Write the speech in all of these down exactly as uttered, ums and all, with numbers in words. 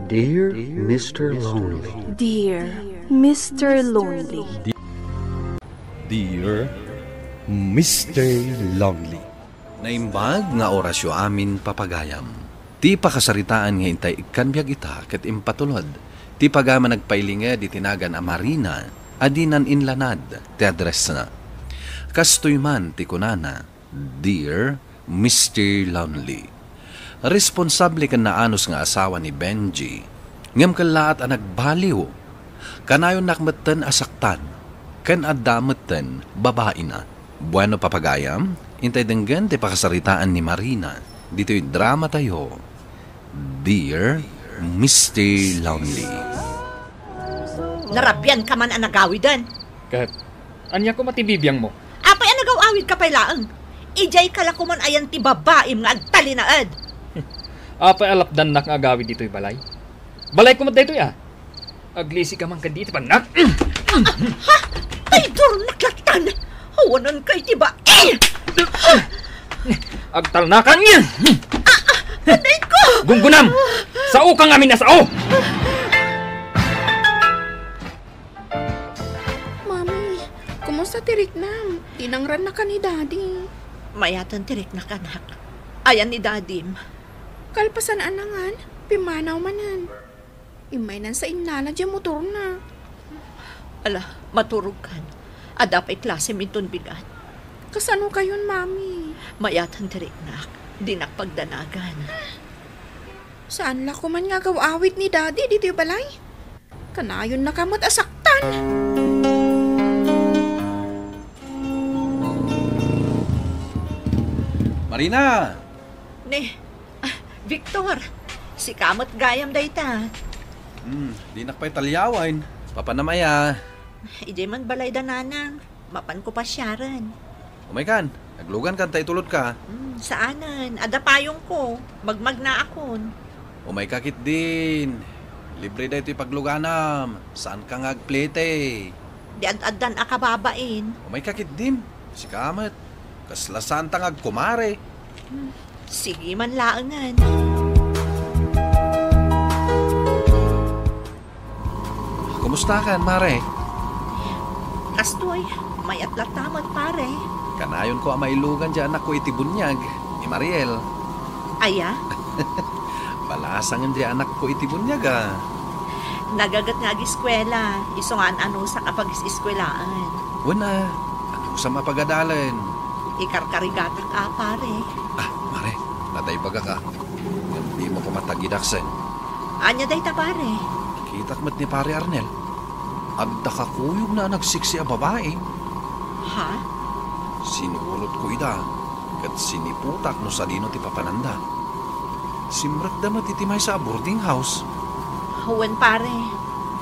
Dear Mister Lonely. Dear Mister Lonely. Dear Mister Lonely. Naimbag nga orasyo amin, papagayam. Ti pakasaritaan nga intay ikkan biag ita ket impatulod ti pagayam a nagpailinged iti nagan a Marina a dinan inlanad ti addressna. Kastoy man ti kunana, Dear Mister Lonely. Responsable ken naanus nga asawa ni Benji, ngem kellaat a nagbaliw. Kanayonnak metten a saktan, ken adda metten babaina. Bueno, papagayam, intay denggen ti pakasaritaan ni Marina ditoy dramatayo, Dear Mister Lonely. Narabian ka man a nagawiden. Ket, ania koma ti bibiangmo? Apay a nagaw-awid ka pay laeng? Idiay ka la koman ayan ti babaim nga agtalinaed. Apay a lapdannak nga agawid ditoy balay? Balay koma daytoy, a. Aglisi ka man kadi iti pannak. Ha? Traidornak lattan! Awanan ka iti bai! Agtalnakan! Aray ko! Gunggunam! Sao ka ngamin a sao! Mami, kumusta ti riknam? Tinangrannaka ni Daddy. Mayaten ti riknak, anak. Ayan ni Dadim? Kalpasan a nangan, pimmanaw manen. Immay nan sa innala diay motorna. Ala, maturogkan. Adda pay klasem inton bigat. Kasano kayon, Mami? Mayaten ti riknak. Dinak pagdanagan. Saan la koman nga agaw-awid ni Daddy ditoy balay? Kanayonnaka met a saktan. Marina! Ne, ah, Victor, sika met gayam dayta. Hmm, dinak pay talyawen. Papanam aya? Idiay man balayda, Nanang. Mapanko pasiaren. Umaykan, aglugankan ta itulodka. Hmm, saanen. Adda payongko. Magmagnaakon. Umayka ketdin. Libre daytoy pagluganam. Saanka nga agplete. Di ad-addan a kababain. Umayka ketdin. Sika met. Kasla saanta nga agkumare. Hmm, sige man laengen. Kumustakan, Mare? Kastoy, mayat latta met, Pare. Kanayonko a mailugan diay anakko iti buniag, ni Mariel. Aya? Balasangen diay anakko iti buniag, a. Nagaget nga agiskuela, isu nga an-anusak a pag-is-iskuelaen. Wen a, anusam a pagadalen? Ikarkarigatak a, Pare. Ah, Mare, natay bagaka. Ngem dimo koma tagidaksen. Ania dayta, Pare? Nakitak met ni Pare Arnel. Adda kakuyogna a nagsiksi a babai. Ha? Sinurotko ida, ket siniputak no sadino ti papananda. Simrekda met iti maysa a boarding house. Wen, Pare.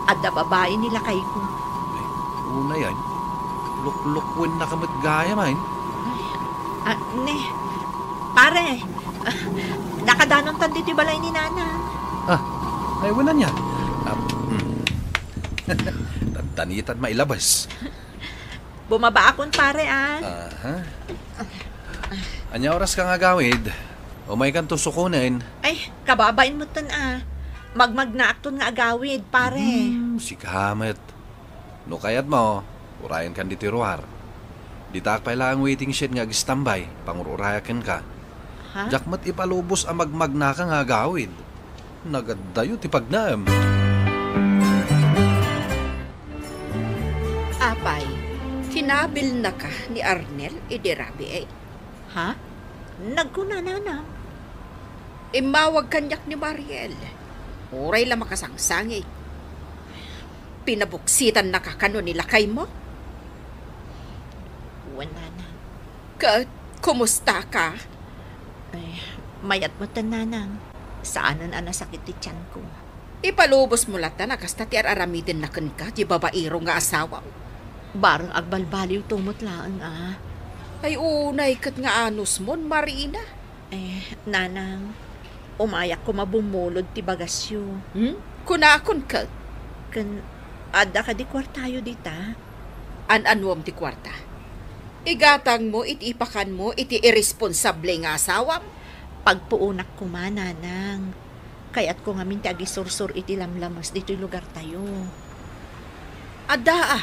Adda babai ni lakayko. Ay, unay, ay. Luklukwennak met gayam, ay. Ah, ne. Pare, ah, nakadanontan ditoy balay ni Nanang. Ah, ay, wen ania? Ah, hmm. Tantanitan mailabas. Bumabaakon, Pare, a. Aha. Ania oraska nga agawid? Umaykanto sukonen. Ay, kababain metten a. Magmagnaakton nga agawid, Pare. Hmm, sika met. No kayatmo, urayenkan ditoy ruar. Ditaak pay laeng waiting shed nga agistambay, pangur-urayak kenka. Ha? Diak met ipalubos a magmagnaka nga agawid. Nagaddayo ti pagnaem. Apay, kinabilnaka ni Arnel idi rabii? Ha? Nagkuna, Nanang. Immawag kaniak ni Mariel. Uray la makasangsangi. Pinabuksitannaka kano ni lakaymo? Wen, Nanang. Ket, kumusta ka? Ay, mayat met, Nanang. Saanen a nasakit ti tianko. Ipalubosmo latta a kasta ti ar-aramidenna kenka ti babairo nga asawam. Bareng agbalbaliwto met laeng a. Ay, unay ket nga anusmon, Marina. Eh, Nanang, umayak koma bummulod ti bagasyo. Hmm? Kunakon ket? Ken, adda kadi kuartayo dita? An-anuem ti kuarta? Igatangmo iti ipakanmo iti irresponsable nga asawam? Pagpuonak koma, Nanang. Kayatko ngamin ti agisursor iti lamlames ditoy lugartayo. Adda, a,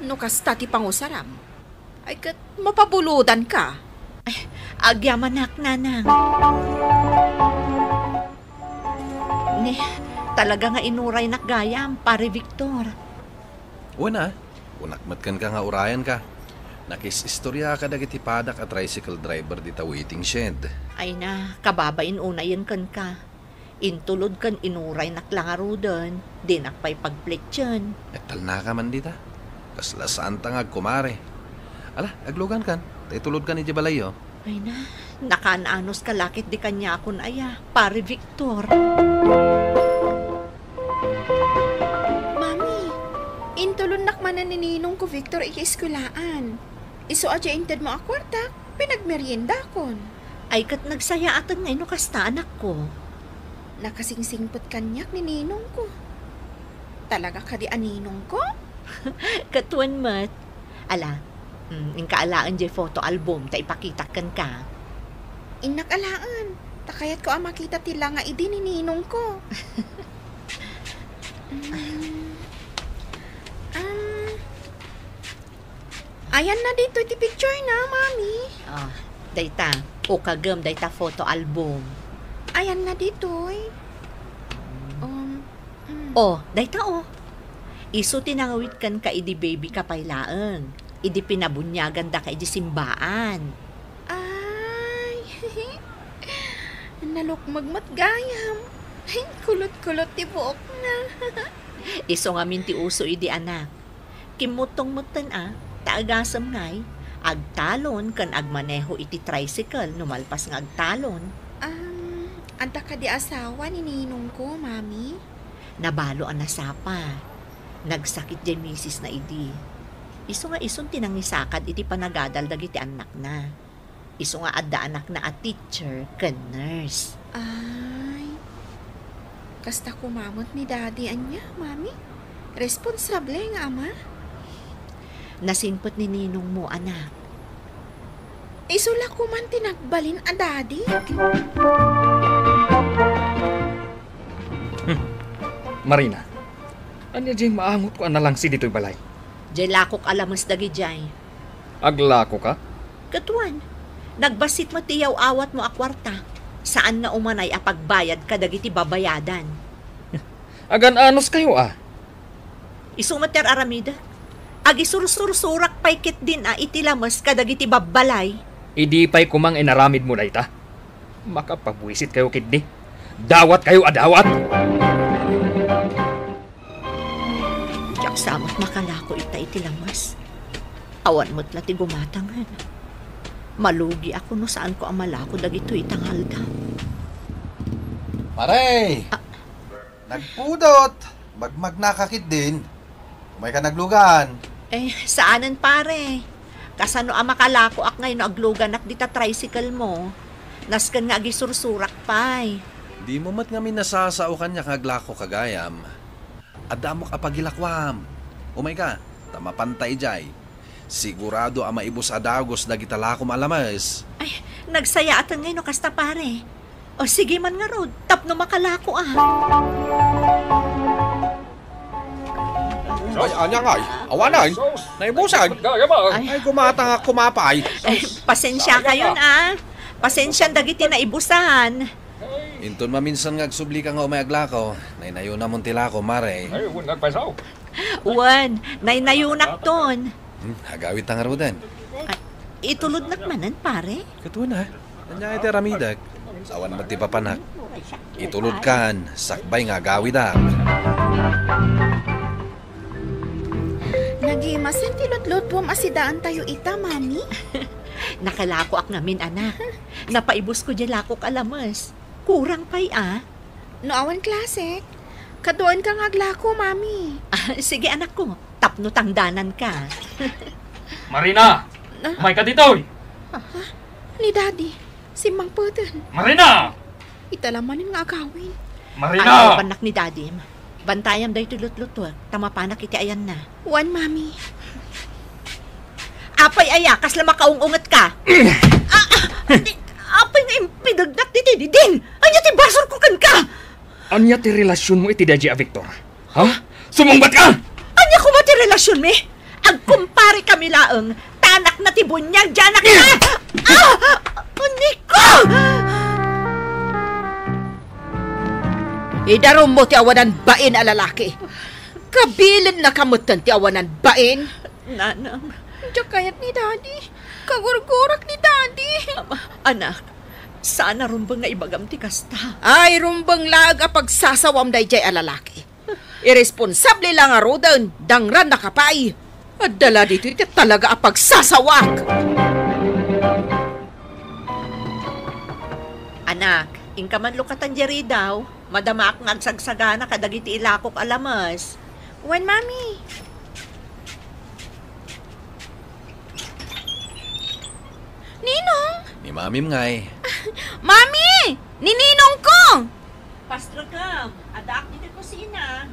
no kasta ti pangusaram, ay ket mapabulodanka. Ay, agyamanak, nanang. Ni, talaga nga inuraynak gayam, Pare Victor. Wen a, kunak met kenka nga urayanka. Nakis-istorya kadagiti padak a tricycle driver dita waiting shed. Ay na, kababain unayen kenka. Intulod ken inuraynak la ngaruden, dinak pay pagplitsen. Agtalnaka man dita. Kasla saanta nga agkumare. Ala, aglugankan, ta itulodkan idiay balayyo. Ay na, nakaan-anos ka la ketdi kaniakon aya, Pare Victor. Mami, intulonnak manen ni ninongko Victor iti eskuelaan. Isu a diay intedmo a kuartak, pinagmeriendakon. Ay, ket nagsayaaten ngay no kasta, anakko. Nakasingsingpet kaniak ni ninongko. Talaga kadi a ninongko? Ket wen met. Ala, mm, inka alaen diay photo album ta ipakitak kenka. Innak alaen, ta kayatko a makita ti langa idi ni ninongko. Mm. Um, Ayanna ditoy ti picture na, Mami. Ah, dayta. Ukagem dayta photo album. Ayanna ditoy. Um, mm. Oh, dayta, oh. Isu ti nangawit kenka idi baby ka pay laeng. Idi pinabuniagandaka idi simbaan. Ay, nalukmeg met gayam. Kulot-kulot ti buokna. Isu ngamin ti uso idi, anak. Kimmuttong metten a, ta agasem ngay, agtalon ken agmaneho iti tricycle no malpas nga agtalon. Um, adda kadi asawa ni ninongko, Mami? Nabalo a nasapa. Nagsakit diay misisna idi. Isu nga isun ti nangisakad iti panagadal dagiti annakna. Isu nga adda anakna a teacher ken nurse. Ay, kasta koma met ni Daddy ania, Mami? Responsable nga ama? Nasingpet ni ninongmo, anak. Isu la koman ti nagbalin a daddy? Hmm. Marina, ania diay maangotko a nalangsi ditoy balay? Diay lakok a lames dagidiay. Aglako ka? Ket wen, nagbassit met ti iyaw-awatmo a kuarta. Saan nga umanay a pagbayad kadagiti babayadan. Agan-anos kayo, a? Isu met ti ar-aramidek. Agisursur-surak pay ketdin a iti lames kadagiti babbalay. Idi pay koma nga inaramidmo dayta, makapabuisit kayo ketdi. Dawat kayo a dawat! Diak sa met makalako ita iti lames. Awan met la ti gumatangen. Malugiak no saanko a malako dagitoy ita nga aldaw. Pare! Ah. Nagpudot! Magmagnaka ketdin. Umayka naglugan. Eh, saanen, pare. Kasano a makalakoak ngay no agluganak dita tricycle mo? Nasken nga agisursurak pay. Dimo met ngamin nasasao kaniak nga aglako ka gayam. Adda ammok a pagilakoam. Umayka, ta mapanta idiay. Sigurado a maibus a dagus dagita lakom a lames. Ay, nagsayaaten ngay no kasta, pare. O, sige man ngarud, tapno makalako a. Ay, ania ngay? Awanen? Naibusan? Ay. Ay, gumatang a kumapay. Eh, pasensiakayon, a. Pasensian dagiti naibusan. Inton maminsan nga agsublika nga umay aglako, naynayonamon ti lako, mare. Ay, wen, nagpayso. Wen, naynayonakton. Hmm, agawidta ngaruden. Ay, itulodnak manen, pare? Ket wen a. Ania iti aramidek? Awan met ti papanak. Itulodkan, sakbay nga agawidak. Nagimasen ti lutlutuam a sidaantayo ita, Mami. Nakalakoak ngamin, anak. Napaibusko diay lakok a lames. Kurang pay a. No awan klasek, kaduaenka nga aglako, Mami. Ah, sige, anakko. Tapno tangdananka. Marina! Ah? Umayka ditoy! Ha? Ni Daddy, simmangpeten. Marina! Ita la manen nga agawid. Marina! Ay, bannak ni Daddy. Bantayam daytoy lutlutuek, ta mapanak iti ayanna. Wen, Mami. Apay aya, kasla makaung-unget ka? Ah, ah, di, apay nga impidegnak ditoy didin? Ania ti basurko kenka? Ania ti relasionmo iti daydiay a Victor? Ha? Sumungbatka! Ania koma ti relasionmi? Agkumpare kami laeng. Ta anakna ti buniag, diay anakna! Ah! Nico! Idarummo ti awanan bain a lalaki. Kabilennaka metten ti awanan bain. Nanang. Diak kayat ni Daddy. Kagurgurak ni Daddy. Ama, anak, saan a rumbeng nga ibagam ti kasta. Ay, rumbeng laeng a pagsasawam daydiay a lalaki. Irresponsable la ngaruden, dangrannaka pay. Adda la ditoy ti talaga a pagsasawak. Anak, inka man lukatan diay ridaw. Madamaak nga agsagsagana kadagiti ilakok a lames. Wen, Mami. Ninong! Ni Mamim ngay. Mami! Ni Ninongko! Pastor Cam, addaak ditoy kusina.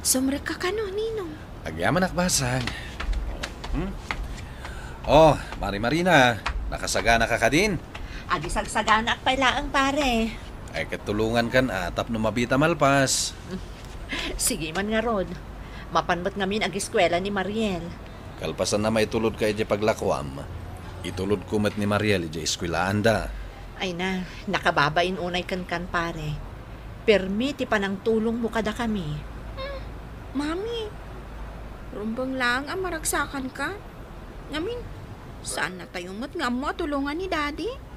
Sumrekka kano, Ninong? Agyamanak basang. Hmm? Oh, Mari Marina, nakasaganaka kadin? Agisagsaganaak pay laeng, pare. Ay, ket tulongankan a tapno mabita malpas. Sige man ngarud. Mapan met ngamin ageskuela ni Mariel. Kalpasan a maitulodka idiay paglakuam, itulodko met ni Mariel idiay eskuelaanda. Ay na, nakababain unay kenkan, pare. Permi ti panangtulongmo kadakami. Hmm, Mami, rumbeng laeng a maragsakanka. Ngamin, saannatayo met nga ammo a tulongan ni Daddy.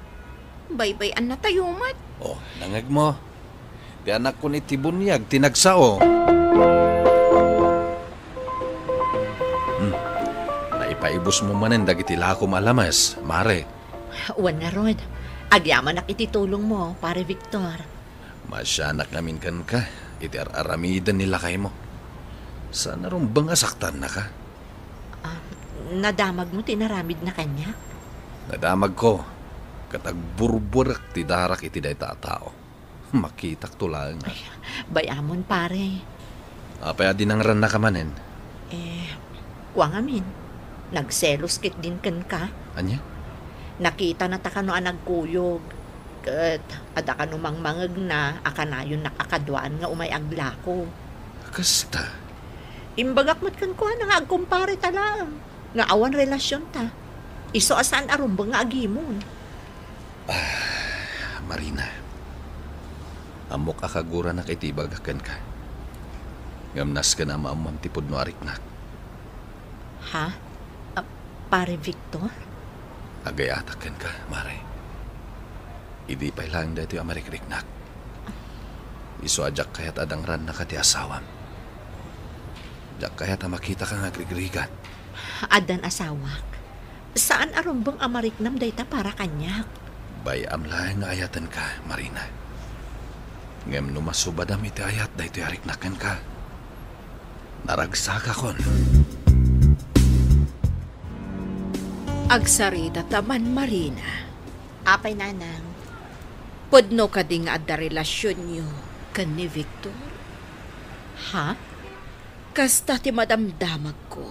Baybay-annatayo met. Oh, nangegmo. Ti anakkon iti buniag ti nagsao. Hmm. Naipaibusmo manen dagiti lakom a lames, Mare. Wen ngarud, agyamanak iti tulongmo, Pare Victor. Maasianak ngamin kenka iti ar-aramiden ni lakaymo. Saan a rumbeng a saktannaka. Ah, nadamagmo ti inaramidna kaniak? Nadamagko, ket agburburek ti darak iti dayta a tao. Makitakto laeng. Ay, bay-amon, pare. Apay a dinangrannaka manen? Eh, kua ngamin, nagselos ketdin kenka. Ania? Nakitanata kano a nagkuyog, ket adda kano mangmangegna a kanayonnak a kaduaan nga umay aglako. Kasta? Imbagak met kenkuana nga agkumpareta laeng, nga awan relasionta. Isu a saan a rumbeng nga agimon. Ah, Marina, ammok a kaguranak iti ibagak kenka. Ngem nasken a maammoam ti pudno a riknak. Ha? Ah, Pare Victor? Agayatak kenka, Mare. Idi pay laeng daytoy a marikriknak. Isu a diak kayat a dangrannaka ti asawam. Diak kayat a makitaka nga agrigrigat. Addan asawak. Saan a rumbeng a mariknam dayta para kaniak. Bay-am laeng nga ayatenka, Marina. Ngem no masubadam iti ayat daytoy a riknak kenka, naragsakakon. Agsaritata man, Marina. Apay, Nanang? Pudno kadi nga adda relasionyo ken ni Victor? Ha? Kasta ti madamdamagko.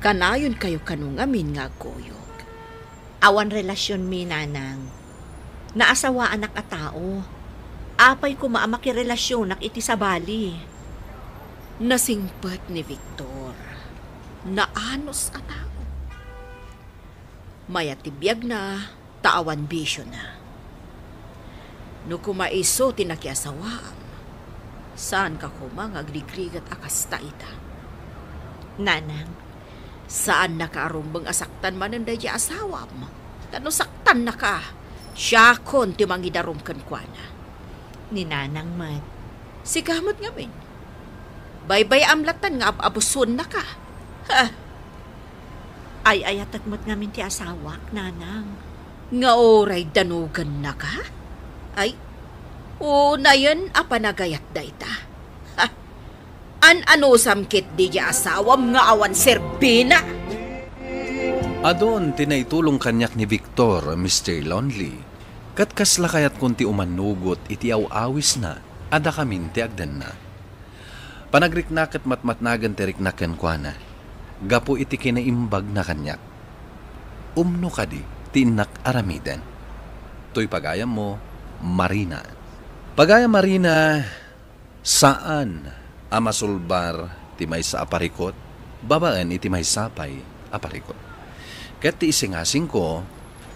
Kanayonkayo kano ngamin nga agkuyog. Awan relasionmi, Nanang. Naasawaanak a tao. Apay koma a makirelasionak iti sabali? Nasingpet ni Victor. Naanus a tao. Mayat ti biagna, ta awan bisiona. No koma isu ti nakiasawaam, saanka koma nga agrigrigat a kasta ita. Nanang. Saannaka a rumbeng a saktan manen daydiay asawam, ta no saktannaka, siakon ti mangidarum kenkuana. Ni Nanang met. Sika met ngamin. Baybay-am lattan nga ab-abusuennaka. Ha? Ay-ayatek met ngamin ti asawak, Nanang. Nga uray danogennaka? Ay, unayen a panagayat dayta. Ha? An-anusam ketdi ti asawam nga awan serbina? Adun ti naitulong kaniak ni Victor, Mister Lonely, ket kasla kayatkon ti umanugot iti aw-awisna a dakamin ti agdenna. Panagriknak ket matmatnagen ti riknak kenkuana gapu iti kinaimbagna kaniak. Umno kadi ti innak aramiden. Toy pagayammo, Marina. Pagayam Marina, saan a masulbar ti maysa a parikut babaen iti maysa pay a parikut. Ket ti isingasingko,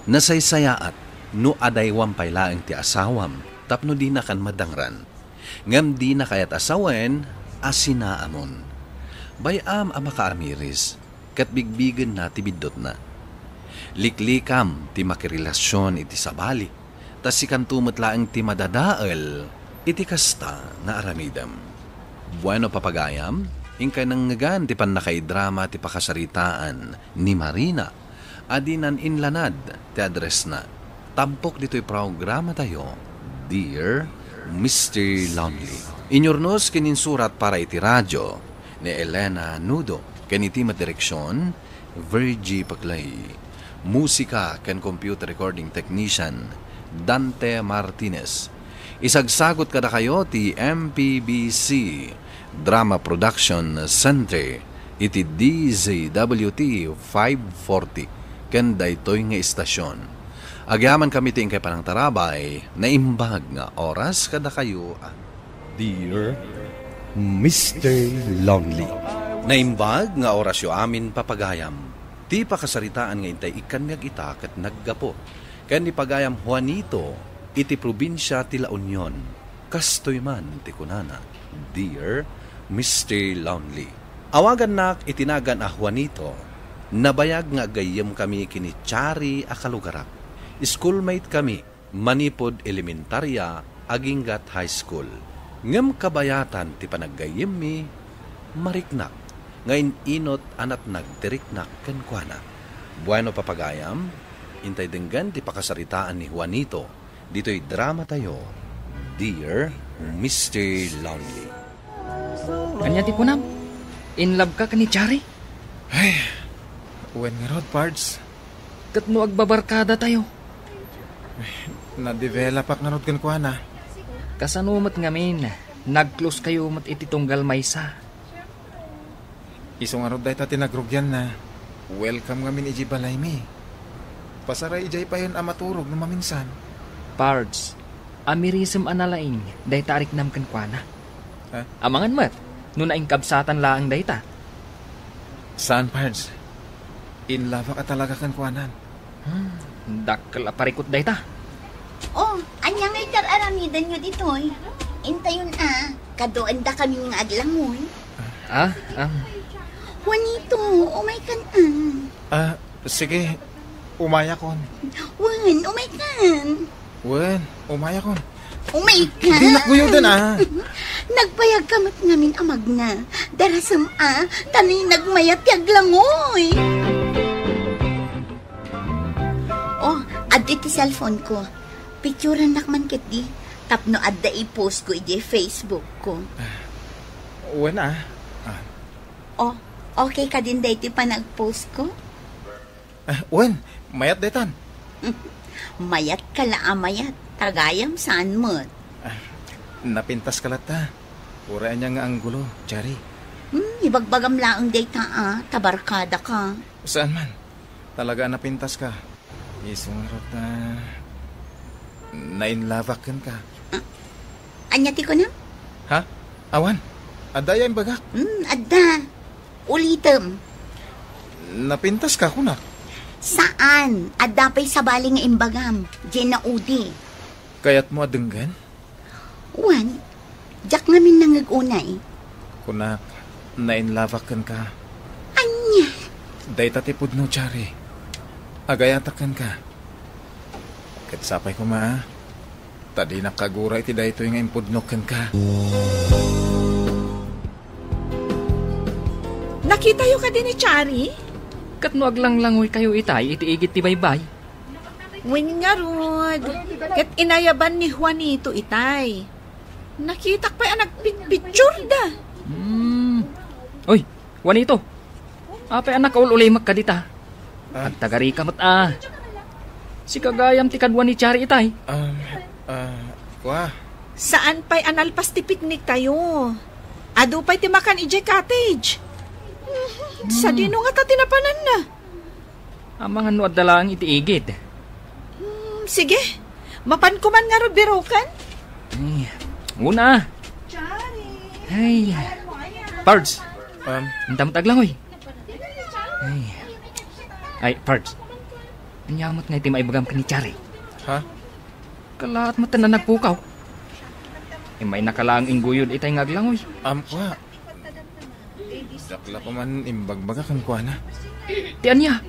nasaysayaat no adaywam pay laeng ti asawam tapno dinakan madangran. Ngem dina kayat a sawen a sinaamon. Bay-am a makaamiris, ket bigbigenna ti biddutna. Liklikam ti makirelasion iti sabali, ta sikanto met laeng ti madadael iti kasta nga aramidem. Bueno, papagayam, inkay nangngegan ti pannakaidrama ti pakasaritaan ni Marina a dinan inlanad ti addressna. Tampok ditoy programatayo, Dear Mister Lonely. Inyurnos ken insurat para iti radio ni Elena Nudo, ken iti met direksion, Virgie Paclay. Musika ken computer recording technician, Dante Martinez. Isagsagut kadakayo ti M P B C Drama Production Center iti D Z W T five forty ken daytoy nga istasion. Agyamankami ti inkay panangtarabay, naimbag nga oras kadakayo a Dear Mister Lonely. Naimbag nga orasyo amin, papagayam. Ti pakasaritaan nga intay ikkanmi agita ket naggapu ken ni pagayam Juanito iti probinsia ti La Union. Kastoy man ti kunana, Dear Mister Lonely. Awagannak iti nagan a Juanito, nabayag nga agayyemkami ken ni Chari a kalugarak. Schoolmate kami manipud elementaria aginggat high school. Ngem kabayatan ti panaggayyemmi, mariknak nga in-inut a natnag ti riknak kenkuana. Bueno, papagayam, intay denggen ti pakasaritaan ni Juanito ditoy dramatayo, Dear Mister Lonely. Ania ti kunam? In love ka ken ni Chari? Ay, wen ngarud, Pards. Ket no agbabarkada tayo? Na-develop-ak ngarud kenkuana. Kasano met ngamin? Nag-close kayo met iti tunggal maysa. Isu ngarud dayta ti nagrugianna. Welcome ngamin idiay balaymi. Pasaray idiay payen a maturog no maminsan. Pards, amirisem a nalaing dayta a riknam kenkuana. Ha? Amangan met no nainkabsatan laeng dayta. Saan, Pards. In love-ak a talaga kenkuanan. Hmm, dakkel a parikut dayta. Oh, ania ngay ti ar-aramidenyo ditoy? Intayon a, kaduendakamin nga aglangoy. Ah, ah. Juanito, umaykan a. Ah, sige. Umayakon. Wen, umaykan. Wen, umayakon. Umaykan. Dinak guyoden a. Nagbayagka met ngamin a magna. Darasem a, ta ni nagmayat ti aglangoy. Oh, adda iti cellphone-ko. Picturennak man ketdi tapno adda i-post-ko idiay Facebook-ko. Wen a. Ah. Oh, okay kadin daytoy panag-post-ko? Ah, wen, mayat daytan. Mayat ka la a mayat, ta gayam saan met. Ah, napintas ka latta. Uray ania nga anggulo, Chari. Hmm, ibagbagam laeng dayta a, ta barkada ka. Saan man? Talaga a napintas ka. Isu ngarud a, na-in love-ak kenka. Ah, ania ti kunam? Ha? Awan. Adda aya imbagak. Hmm, adda. Ulitem. Napintas ka, kunak. Saan? Adda pay sabali nga imbagam. Diay naudi. Kayatmo a denggen? Wen, diak ngamin nangeg unay. Kunak, na-in love-ak kenka. Ania? Dayta ti pudno, Chari. Agayatak kenka. Ket sapay koma, a. Ta dinak kagura iti daytoy nga impudnok kenka. Nakitayo kadi ni Chari? Ket no aglanglangoykayo itay iti igid ti baybay? Wen ngarud, ket inayaban ni Juanito itay. Nakitak pay a nagpitpitsurda. Hmm. Oy, Juanito, apay a nakaul-ulimek kadita? Ah. Agtagarika met a. Sika gayam ti kadua ni Chari itay. Um, ah, kwa? Saan pay a nalpas ti picnic tayo? Adu pay ti makan idiay cottage. Sadino ngata ti napananna? Amangan no adda laeng iti igid. Hmm, sige. Mapanko man ngarud biroken? Ay, una. Ay. Pards. Um, Ang damot aglangoy. Ay. Ay, Pards. Ania met nga iti maibagam ken ni Chari? Ha? Kalaat met a nagpukaw. Immaynaka laeng ingguyod itay nga aglangoy. Um, wa. Dakla pa man imbagbaga kenkuana. Ti ania?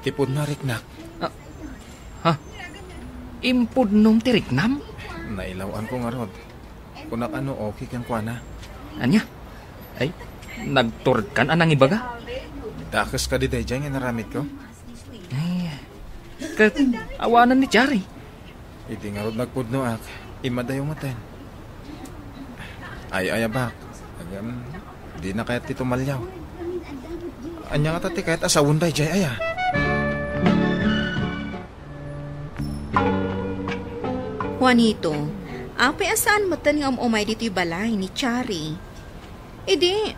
Ti pudno a riknak. Ah, ha? Impudnom ti riknam? Nailaw-anko ngarud. Kunak no okay kenkuana. Ania? Ay, nagturedkan a nangibaga? Dakes kadi daydiay nga inaramidko? Ay, ket awanen ni Chari. Idi ngarud nagpudnoak, immadayo metten. Ay, ay, abak. Agam, dina kayat ti tumaliaw. Ania ngata ti kayat a sawen daydiay aya? Juanito, apay a saan metten nga um-umay ditoy balay ni Chari? Idi,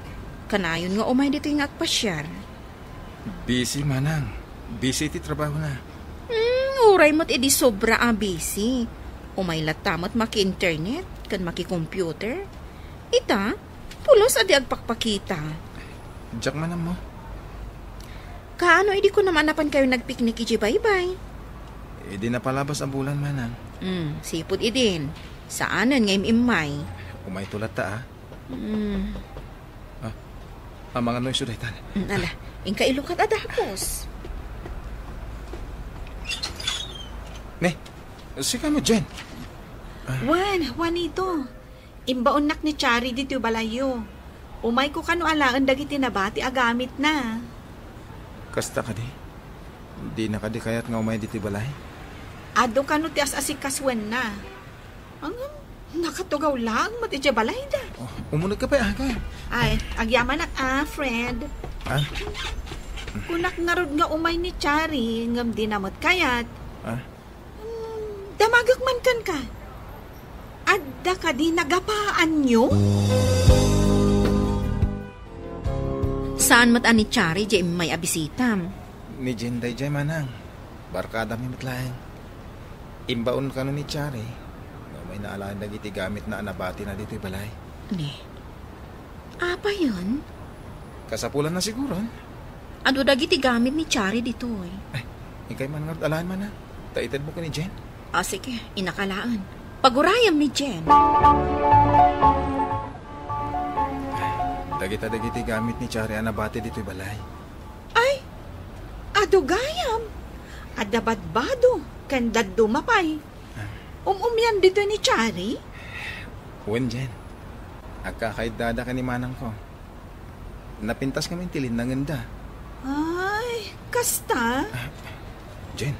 kanayon nga umay ditoy nga agpasiar. Busy, manang. Busy ti trabahona. Hmm, uray met idi sobra a busy. Umay latta met maki-internet ken maki-computer. Ita, pulos a di agpakpakita. Diak man ammo. Kaano idi kunam a napankayo nagpiknik idiay baybay? Idi napalabas a bulan, manang. Hmm, sipud idin. Saanen nga im-immay. Umayto latta, ah. Hmm. Ah, amangan no isu daytan. Hmm, ala, inka ilukat a dakes. Ne, sika met, Jen. Wen, Juanito. Imbaonnak ni Chari ditoy balayyo. Umayko kano alaen dagiti nabati a gamitna. Kasta kadi? Dina kadi kayat nga umay ditoy balay? Adu kano ti as-asikasoenna. Ngem, nakatugaw laeng met idiay balayda. Oh, umunegka pay, aga. Ay, agyamanak a, friend. Ah? Kunak ngarud nga umay ni Chari, ngem dina met kayat. Ah? Hmm, damagek man kenka. Adda kadi nagapaanyo? Saan met a ni Chari diay immay a bisitam? Ni Jen daydiay, manang. Barkadami met laeng. Imbaon kano ni Chari nga umayna alaen dagiti gamitna a nabatina ditoy balay. Ne. Apayen? Kasapulanna siguron. Adu dagiti gamit ni Chari ditoy. Ay, inkay man ngarud alaen, manang. Ta itedmo ken ni Jen. Ah, sige, inakalaen. Pagurayam ni Jen. Dagita dagiti gamit ni Chari a nabati ditoy balay. Ay, adu gayam. Adda badbado, ken dadduma pay. Ah. Um-umian ditoy ni Chari? Wen, Jen. Agkakaiddada ken ni manangko. Napintas ngamin ti linnangenda. Ay, kasta? Ah, Jen,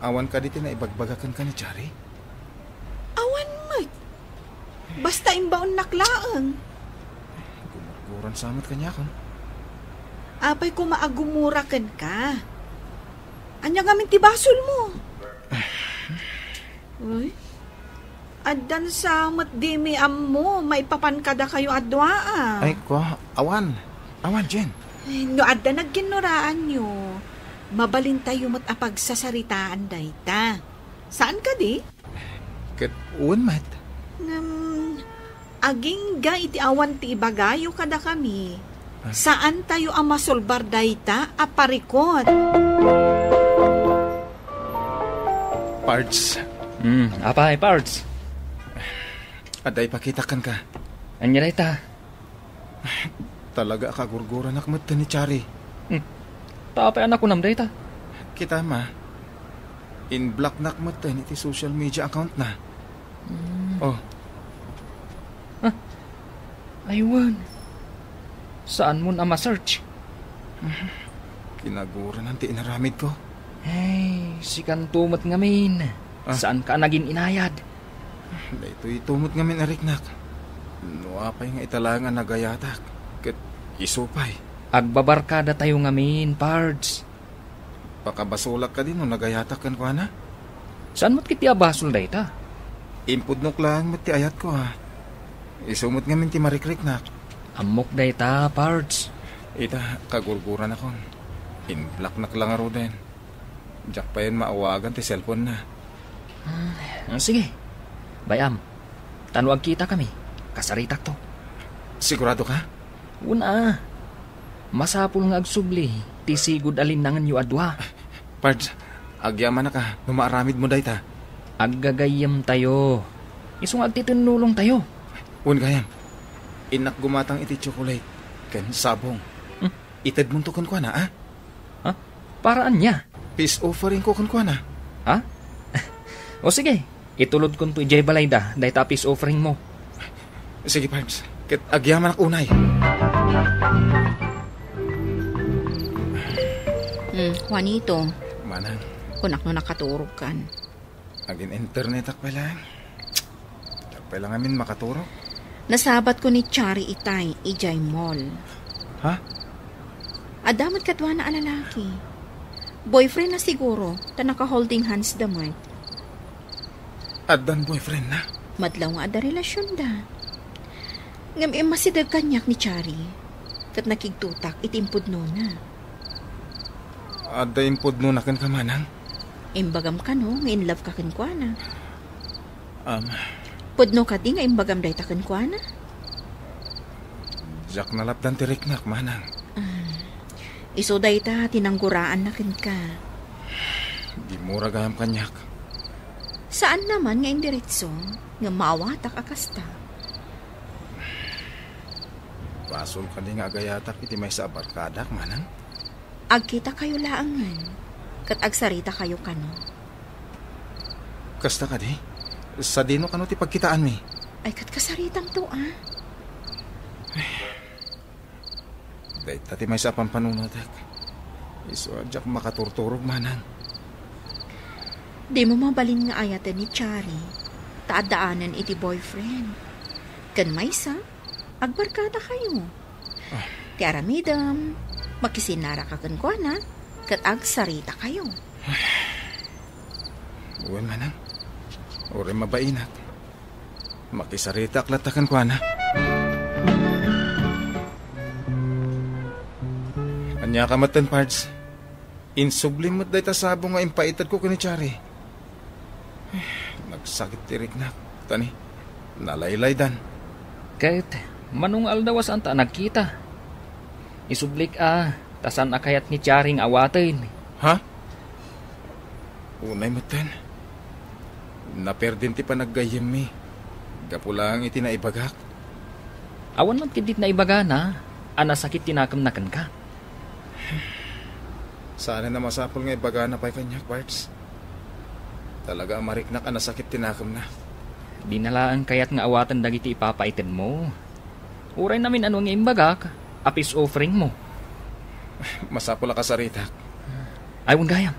awan kadi ti naibagbaga kenka ni Chari? Awan met. Basta imbaonnak laeng. Gumurguran sa met kaniakon. Apay koma a gumura kenka? Ania ngamin ti basolmo? Uy, addan sa met dimi ammo maipapan kadakayo a dua, ah. Ay, ko, awan. Awan, Jen. Ay, no adda nagkinnuraanyo, mabalintayo met a pagsasaritaan dayta. Saan kadi? Ket wen met. Ngem, agingga iti awan ti ibagayo kadakami, ah, saantayo a masolbar dayta a parikut. Pards. Hmm, apay, Pards? Adda ipakitak kenka. Ania dayta? Talaga a kagurguranak met ken ni Chari. Hmm. Ta apay a nakunam dayta? Kitam a, in-blocknak met iti social media accountna. Hmm. Oh. Ah, ay wen. Saanmon a ma-search? Kinaguranan ti inaramidko. Ay, sikanto met ngamin. Ah. Saanka a nagin-inayad? Daytoy tumot ngamin a riknak. No apay nga ita laeng a nagayatak, ket isu pay. Agbabarkadatayo ngamin, Pards. Pakabasolak kadi no nagayatak kenkuana? Saan met ket ti abasol dayta? Impudnok laeng met ti ayatko, a. Isu met ngamin ti marikriknak. Ammok dayta, Pards. Ita, kagurguranakon. In-blocknak la ngaruden. Diak payen maawagan ti cellphone-na. Hmm, ah, sige. Bay-am, ta no agkitakami, kasaritakto. Sigurado ka? Wen a. Masapul nga agsubli ti sigud a linnangenyo a dua. Pards, agyamanak a no maaramidmo dayta. Aggagayyemtayo. Isu nga agtitennulongtayo. Wen gayam, innak gumatang iti tsokolate ken sabong. Hmm? Itedmonto kenkuana, a? Ha? Para ania? Peace offeringko kenkuana. Ha? O sige, itulodkonto idiay balayda dayta a peace offeringmo. Sige, Pards. Ket agyamanak unay. Hmm, Juanito. Manang. Kunak no nakaturogkan. Agin-internetak pay laeng. Diak pay la ngamin makaturog. Nasabatko ni Chari itay idiay mall. Ha? Adda met kaduana a lalaki. Boyfriend na siguro, ta naka-holding hands da met. Addan boyfriend na? Madlaw nga adda relasyonda. Ngem immasideg kaniak ni Chari, ket nakigtotak iti impudnona. Adda impudnona kenka, manang? Imbagam kano nga in love ka kenkuana. Um, Pudno kadi nga imbagam dayta kenkuana? Diak nalapdan ti riknak, manang. Ah, isu dayta ti nangguraanna kenka. Gimmura gayam kaniak. Saanna man nga indiretso nga maawatak a kasta. Basol kadi nga agayatak iti maysa a barkadak, manang? Agkitakayo laengen, ket agsaritakayo kano. Kasta kadi? Sadino kano ti pagkitaanmi? Ay, ket kasaritamto, a? Dayta ti maysa a pampanunotek. Isu a diak makaturturog, manang. Dimo mabalin nga ayaten ni Chari, ta addaanen iti boyfriend. Ken maysa, agbarkadakayo. Ah. Ti aramidem, makisinaraka kenkuana, ket agsaritakayo. Wen, manang. Uray mabainak. Makisaritak latta kenkuana. Ania ka metten, Pards? Insublim met dayta sabong nga impaitedko ken ni Chari. Nagsakit ti riknak, ta ni, nalaylaydan. Ket, mano nga aldaw a saanta a nagkita? Isublik a, ta saan a kayat ni Chari nga awaten. Ha? Unay metten. Naperdin ti panaggayyemmi. Gapu laeng iti naibagak. Awan met ketdi ti naibagana a nasakit ti nakemna kenka. Saanen a masapul nga ibagana pay kaniak, Pards. Talaga a mariknak a nasakit ti nakemna. Dina laeng kayat nga awaten dagiti ipapaitedmo. Uray namin-ano nga imbagak a peace offering mo. Masapul a kasaritak. Ay, wen gayam.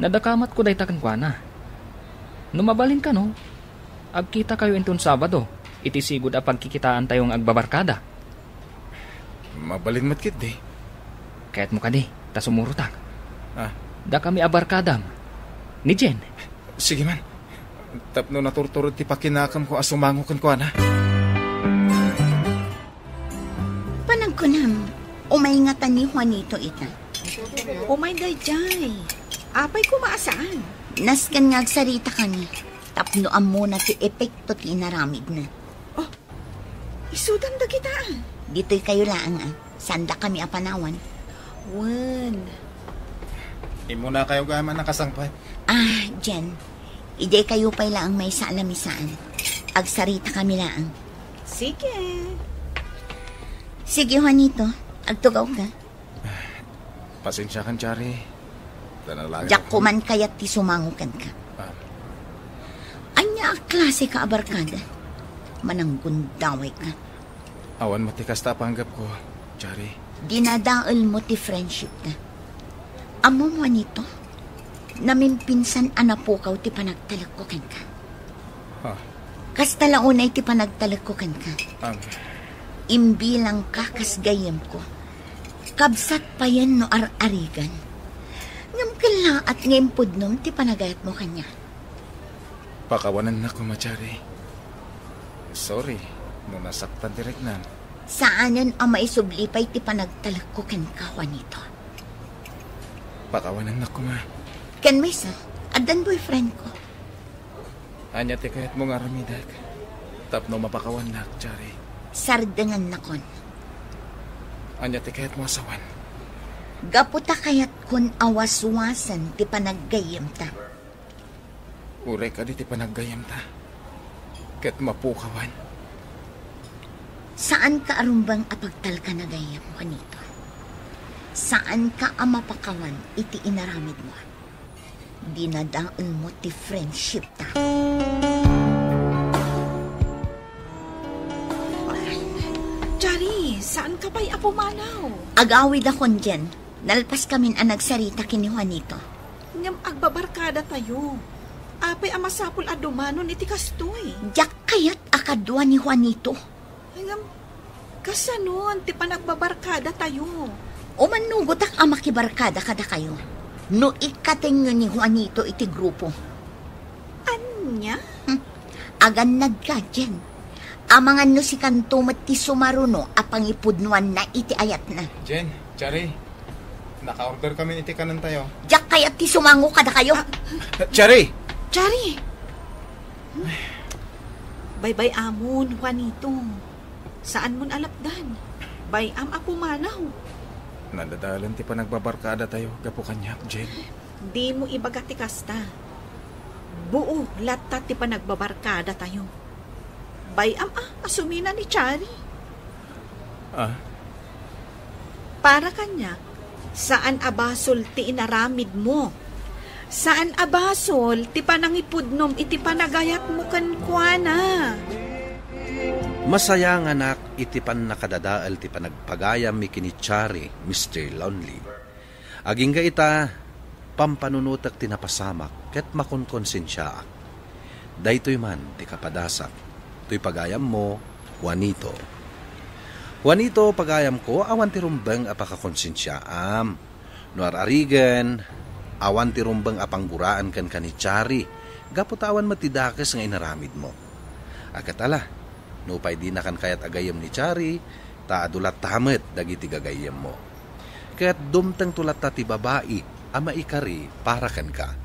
Nadakamatko dayta kenkuana. No mabalin kano, agkitakayo inton Sabado, iti sigud a pagkikitaantayo nga agbabarkada. Mabalin met ketdi. Kayatmo kadi, ta sumurotak. Ah. Dakami a barkadam. Ni Jen. Sige man. Tapno naturturod ti pakinakemko a sumango kenkuana. Panagkunam, umay ngata ni Juanito ita. Umay daydiay. Apay koma a saan? Nasken nga agsarita kami. Tapno ammona ti epekto ti inaramidna. Oh, isudan dagita. Ditoy kayo laeng, a. Sanda kami a panawan. Wen. Immuna kayo gayam a nakasangpet. Ah, Jen. Idiay kayo pay laeng maysa a lamisaan. Agsarita kami laeng. Sige. Sige, Juanito. Agtugaw ka. Pasensiakan, Chari. Diak koman kayat ti sumango kenka. Ah. Ania a klase ka a barkada? Mananggundaway ka. Awan met ti kasta a panggepko, Chari. Dinadaelmo ti friendship na. Ammom, Juanito, namimpinsan a napukaw ti panagtalekko kenka. Ha? Kasta la unay ti panagtalekko kenka. Am. Imbilangka kas gayyemko. Kabsat payen no ar-arigan. Ngem kellaat nga impudnom ti panagayatmo kaniak. Pakawanennak koma, Chari. Sorry no nasaktan ti riknam. Saanen a maisubli pay ti panagtalekko kenka, Juanito. Pakawanennak koma. Ken maysa, addan boyfriendko. Ania ti kayatmo nga aramidek tapno mapakawannak, Chari? Sardengannakon. Ania ti kayatmo a sawen? Gapu ta kayatkon a waswasen ti panaggayyemta. Uray kadi ti panaggayyemta ket mapukawan. Saanka a rumbeng a pagtalkan a gayyem, Juanito. Saanka a mapakawan iti inaramidmo. Dinadaelmo ti friendshipta. Chari, saanka pay a pumanaw? Agawidakon, Jen. Nalpaskamin a nagsarita ken ni Juanito. Ngem agbabarkadatayo. Apay a masapul a dumanon iti kastoy? Diak kayat a kadua ni Juanito. Ngem, kasanon ti panagbabarkadatayo? Umannugotak a makibarkada kadakayo no ikkatenyo ni Juanito iti grupo. Ania? Hmm. Agannadka, Jen. Amangan no sikanto met ti sumaruno a pangipudnoanna iti ayatna. Jen, Chari, naka-orderkamin iti kanentayo. Diak kayat ti sumango kadakayo. Ah. Chari! Chari! Baybay-amon, Juanito. Saanmon a lapdan. Bay-am a pumanaw. Nadadaelen ti panagbabarkadatayo gapu kaniak, Jen. Dimo ibaga ti kasta. Buo latta ti panagbabarkadatayo. Bay-am a, a sumina ni Chari. Ah? Para kaniak, saan a basol ti inaramidmo. Saan a basol ti panangipudnom iti panagayatmo kenkuana. Masayanganak iti pannakadadael ti panagpagayammi ken ni Chari, Mister Lonely. Agingga ita, pampanunotek ti napasamak ket makonkonsensiaak. Daytoy man ti kapadasak. Toy pagayammo, Juanito. Juanito, pagayamko, awan ti rumbeng a pakakonsensiaam. No ar-arigen, awan ti rumbeng a pangguraan kenka ni Chari, gapu ta awan met ti dakes nga inaramidmo. A ket ala, nupay dinakan kayat a gayyem ni Chari, ta adu latta met dagiti gagayyemmo. Ket dumtengto latta ti babai a maikari para kenka.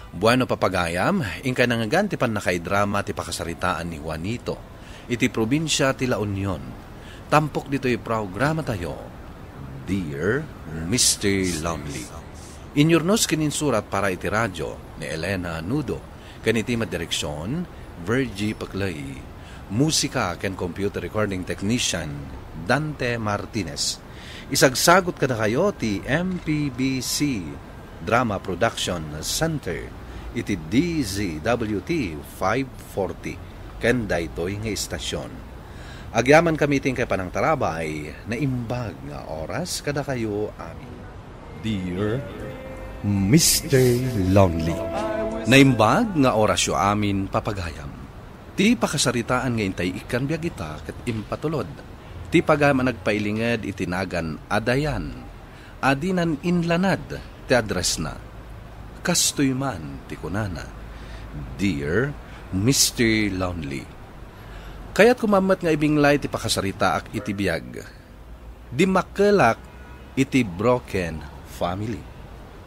Bueno, papagayam, inkay nangngegan ti pannakaidrama ti pakasaritaan ni Juanito iti probinsia ti La Union. Tampok ditoy programatayo, Dear Mister Lonely. Inyurnos ken insurat para iti radio ni Elena Nudo, ken iti met direksion, Virgie Paclay. Musika ken computer recording technician, Dante Martinez. Isagsagot kadakayo ti M P B C Drama Production Center iti D Z W T five forty ken daytoy nga istasion. Agyamankami iti inkay panangtarabay, naimbag nga oras kadakayo amin. Dear Mister Lonely. Naimbag nga orasyo amin, papagayam. Ti pakasaritaan nga intay ikkan biag ita ket impatulod. Ti pagayam a nagpailinged iti nagan a Dayan, a dinan inlanad ti addressna. Kastoy man ti kunana, Dear Mister Lonely. Kayatko man met nga ibinglay ti pakasaritaak iti biag. Dimmakkelak iti broken family.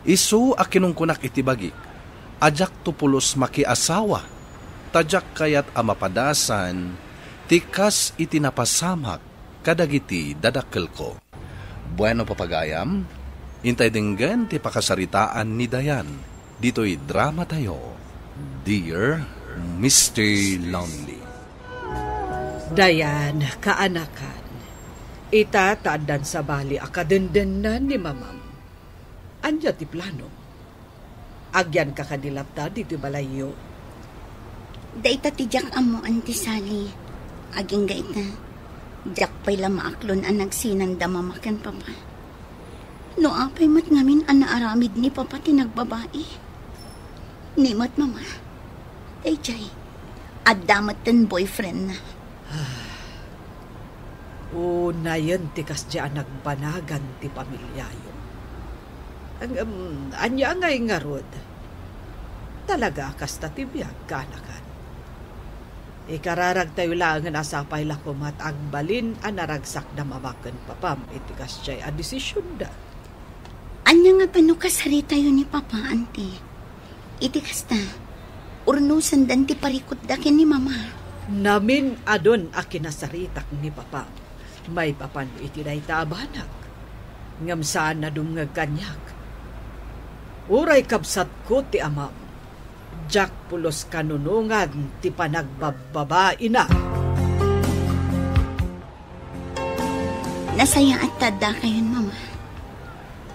Isu a kinunkunak iti bagik a diakto pulos makiasawa, ta diak kayat a mapadasan ti kas iti napasamak kadagiti dadakkelko. Bueno, papagayam, intay denggen ti pakasaritaan ni Dayan ditoy dramatayo, Dear Mister Lonely. Dayan, kaanakan, ita ta addan sabali a kadendennan ni mamam. Ania ti plano? Agyanka kadi latta ditoy balayyo? Dayta ti diak ammo, Auntie Sally. Agingga ita, diak pay la maaklon a nagsinanda Mama ken Papa. No apay met ngamin a naaramid ni Papa ti nagbabai? Ni met Mama, daydiay, adda met ten boyfriendna. Unayen ti kasdiay a nagbanagan ti pamiliayo. Ngem, ania ngay ngarud? Talaga a kasta ti biag, kaanakan. Ikararagtayo laengen a sapay la koma ta agbalin a naragsak da Mama ken Papam iti kasdiay a desisionda. Ania ngata no kasaritayo ni Papa, Auntie? Iti kasta, Urnosendan ti parikutda ken ni Mama. Namin-adun a kinasaritak ni Papa maipapan iti dayta a banag. Ngem saan a dumngeg kaniak. Uray kabsatko ti amam, diak pulos kanunongan ti panagbababaina. Nasayaat ta addakayon, Mama.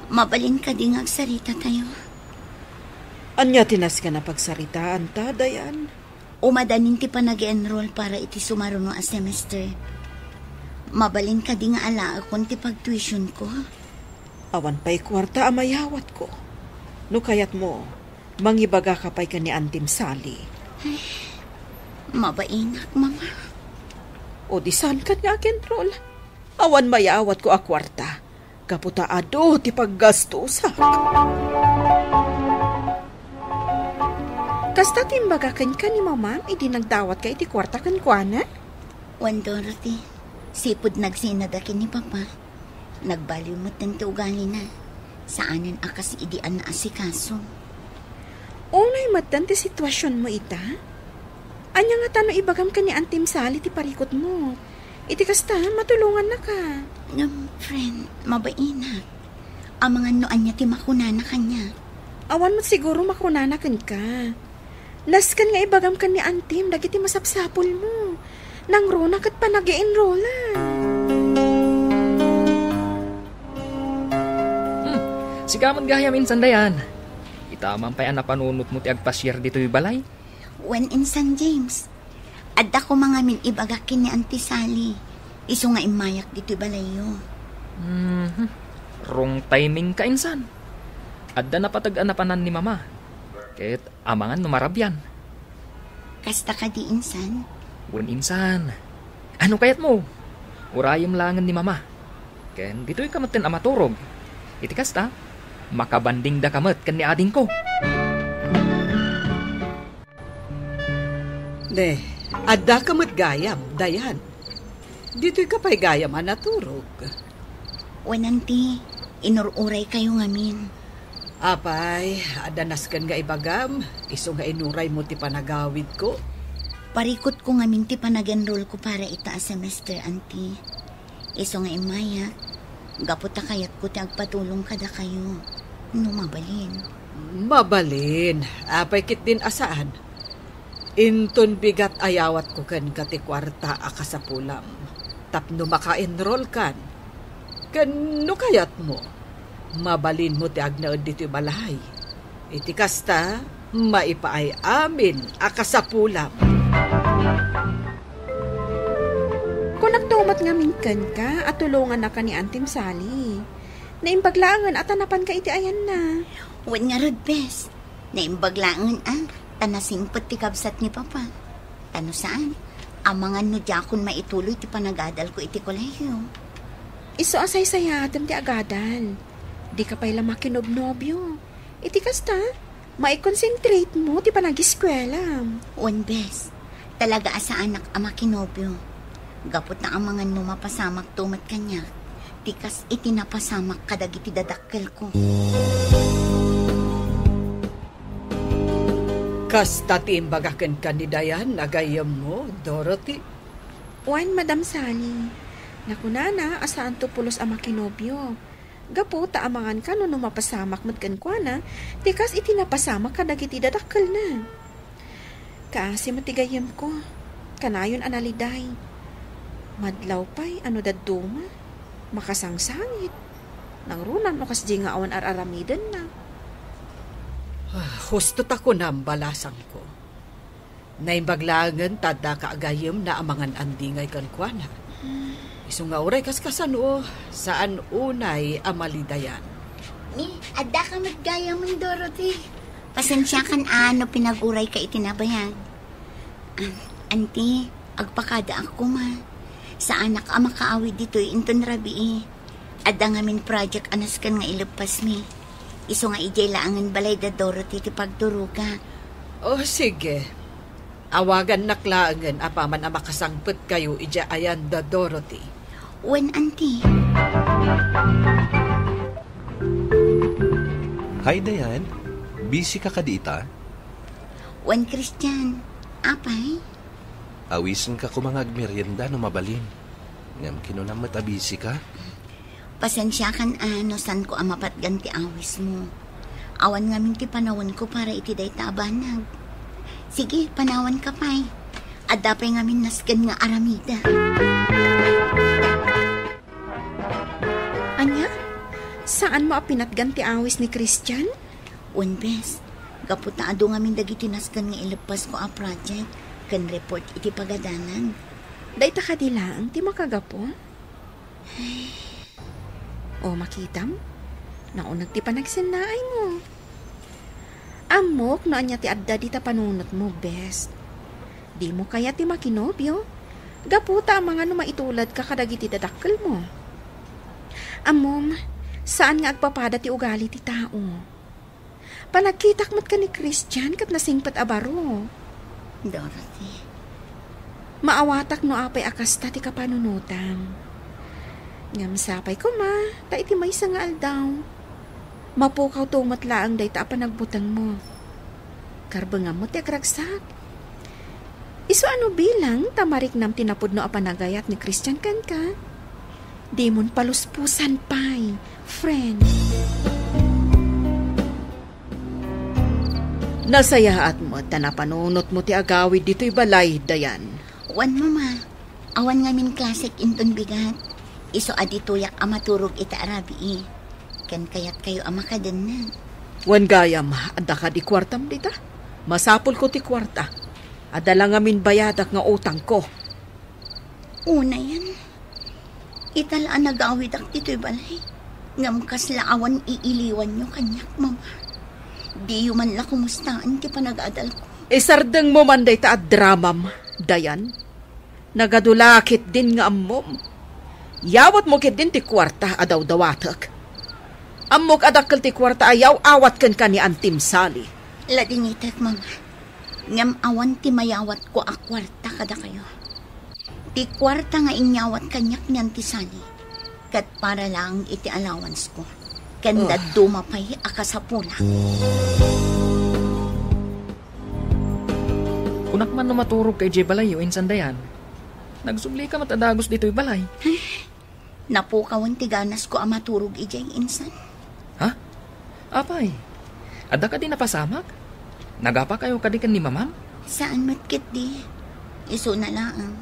Mabalin kadi nga agsaritatayo? Ania ti nasken a pagsaritaanta, Dayan? Umadanin ti panag-enroll para iti sumaruno a semester. Mabalin kadi nga alaekon ti pagtuitionko? Awan pay kuarta a mayawatko. No kayatmo, mangibagaka pay ken ni Antim Sally. Ay, mabainak, Mama. O di saan kadi nga ag-enroll? Awan mayawatko a kuarta. Gapu ta adu ti paggastosak. Kasta ti imbaga kenka ni Mamam idi nagdawatka iti kuarta kenkuana? Wen, Dorothy, sipud nagsinada ken ni Papa. Nagbaliw metten ti ugalina. Saanen a kas idi a naasikaso. Unay metten ti situasionmo ita? Ania ngata no ibagam ken ni Antim Sally ti parikutmo? Iti kasta, matulongannaka. Ngem, friend, mabainak. Amangan no ania ti makunana kaniak. Awan met siguro makunana kenka. Nasken nga ibagam ken ni Antim dagiti masapsapulmo. Nangruna ket panag-enrollan. Hmm, sika met gayam insan, Dayan. Ita man pay a napanunotmo ti agpasiar ditoy balay. Wen insan, James. Adda koma ngamin ibagak ken ni Auntie Sally. Isu nga immayak ditoy balayyo. Mhm. Wrong timingka insan. Adda napateg a napanan ni Mama. Ket amangan no marabian. Kasta kadi insan? Wen insan. Ano kayatmo? Urayem laengen ni Mama. Ken ditoyka metten a maturog. Iti kasta, makabandingdaka met ken ni adingko. Ne, addaka met gayam, Dayan. Ditoyka pay gayam a naturog. Wen, Auntie, inur-uraykayo ngamin. Apay, adda nasken nga ibagam, isu nga inuraymo ti panagawidko. Parikutko ngamin ti panag-enrollko para ita a semester, Auntie. Isu nga immayak, gapu ta kayatko ti agpatulong kadakayo, no mabalin. Mabalin, apay ketdin a saan. Inton bigat a yawatko kenka ti kuarta a kasapulam, tapno maka-enrollkan. Ken no kayatmo, mabalinmo ti agnaed ditoy balay. Iti kasta, maipaay amin a kasapulam. Kunakto met ngamin kenka a tulongannaka ni Auntie Sally. Naimbag laengen a ta napanka iti ayanna. Wen ngarud, bes. Naimbag laengen a ta nasingpet ti kabsat ni Papa. Ta no saan, amangan no diakon maituloy ti panagadalko iti kolehiyo. Isu a saysayaatem ti agadal. Dika pay la makinobnobio. Iti kasta, maikonsentrate mo ti panagiskuela. Wen, bes, talaga a saanak a makinobio. Gapu ta amangan no mapasamakto met kaniak, ti kas iti napasamak kadagiti dadakkelko. Kasta ti imbaga kenka ni Dayan a gayyemmo, Dorothy? Wen, Madam Sally. Nakunana a saanto pulos a makinobio. Gapu ta amangan kano no mapasamak met kenkuana, ti kas iti napasamak kadagiti dadakkelna. Kaasi met ti gayyemko, kanayon a naliday. Madlaw pay a no dadduma, makasangsangit. Nangruna no kasdi nga awan ar-aramidenna. Ah, husto ta kunam, balasangko. Naimbag laengen ta addaka a gayyemna amangan a dingay kenkuana. Isu nga uray kaskasano, saan unay a malidayan. Ni, addaka met gayyemon, Dorothy. Pasensiakan a no pinagurayka iti nabayag. Ah, Auntie, agpakadaak koma. Saanak a makaawid ditoy inton rabii. Adda ngamin project a nasken nga ileppasmi. Isu nga idiay laengen balay da Dorothy ti pagturogak. Oh, sige. Awagannak laengen apaman a makasangpetkayo idiay ayan da Dorothy. Wen, Auntie. Hi, Dayan. Busy ka kadi ita? Wen Christian, apay? Awisenka koma nga agmerienda no mabalin. Ngem kinunam met a busy ka? Pasensiakan a no saanko a mapatgan ti awismo. Awan ngamin ti panawenko para iti dayta a banag. Sige, panawanka pay. Adda pay ngamin nasken nga aramidek. Ania? Saanmo a pinatgan ti awis ni Christian? Wen, bes, gapu ta adu ngamin dagiti nasken nga ileppasko a project ken report iti pagadanan. Dayta kadi laeng ti makagapu? O, makitam? Nauneg ti panagsennaaymo. Ammok no ania ti adda dita panunotmo, bes. Dimo kayat ti makinobio? Gapu ta amangan no maituladka kadagiti dadakkelmo. Ammom, saan nga agpapada ti ugali ti tao. Panagkitak met ken ni Christian ket nasingpet a baro. Dorothy. Maawatak no apay a kasta ti kapanunotam. Ngem sapay koma, ta iti maysa nga aldaw, mapukawto met laeng dayta a panagbutengmo. Karbengam met ti agragsak. Isu a no bilang ta mariknam ti napudno a panagayat ni Christian kenka, dimon paluspusan pay, friend. Nasayaat met ta napanunotmo ti agawid ditoy balay, Dayan. Wen, Mama. Awan ngamin klasek inton bigat. Isu a ditoyak a maturog ita a rabii. Ken kayatkayo a makadenneg. Wen gayam, adda kadi kuartam dita? Masapulko ti kuarta. Adda la ngamin bayadak nga utangko. Unayen, ita la a nagawidak ditoy balay. Ngem kasla awan iiliwanyo kaniak, Mama. Diyo man la kumustaen ti panagadalko. Isardengmo man dayta a dramam, Dayan. Nagadu la ketdin nga ammom. Yawatmo ketdin ti kuarta a dawdawatek. Ammok a dakkel ti kuarta a yaw-awat kenka ni Antim Sally. Ladingitek, Mama. Ngem awan ti mayawatko a kuarta kadakayo. Ti kuarta nga inyawat kaniak ni Anti Sally, ket para laeng iti allowance ko, ken Ugh. dadduma pay a kasapulak. Kunak man no maturogka idiay balayyo, Insan Dayan. Nagsublika met a dagus ditoy balay. Napukawen ti ganasko a maturog idiay, Insan. Ha? Apay, adda kadi napasamak? Nagapakayo kadi ken ni Mamam? Saan met ketdi. Isuna laeng,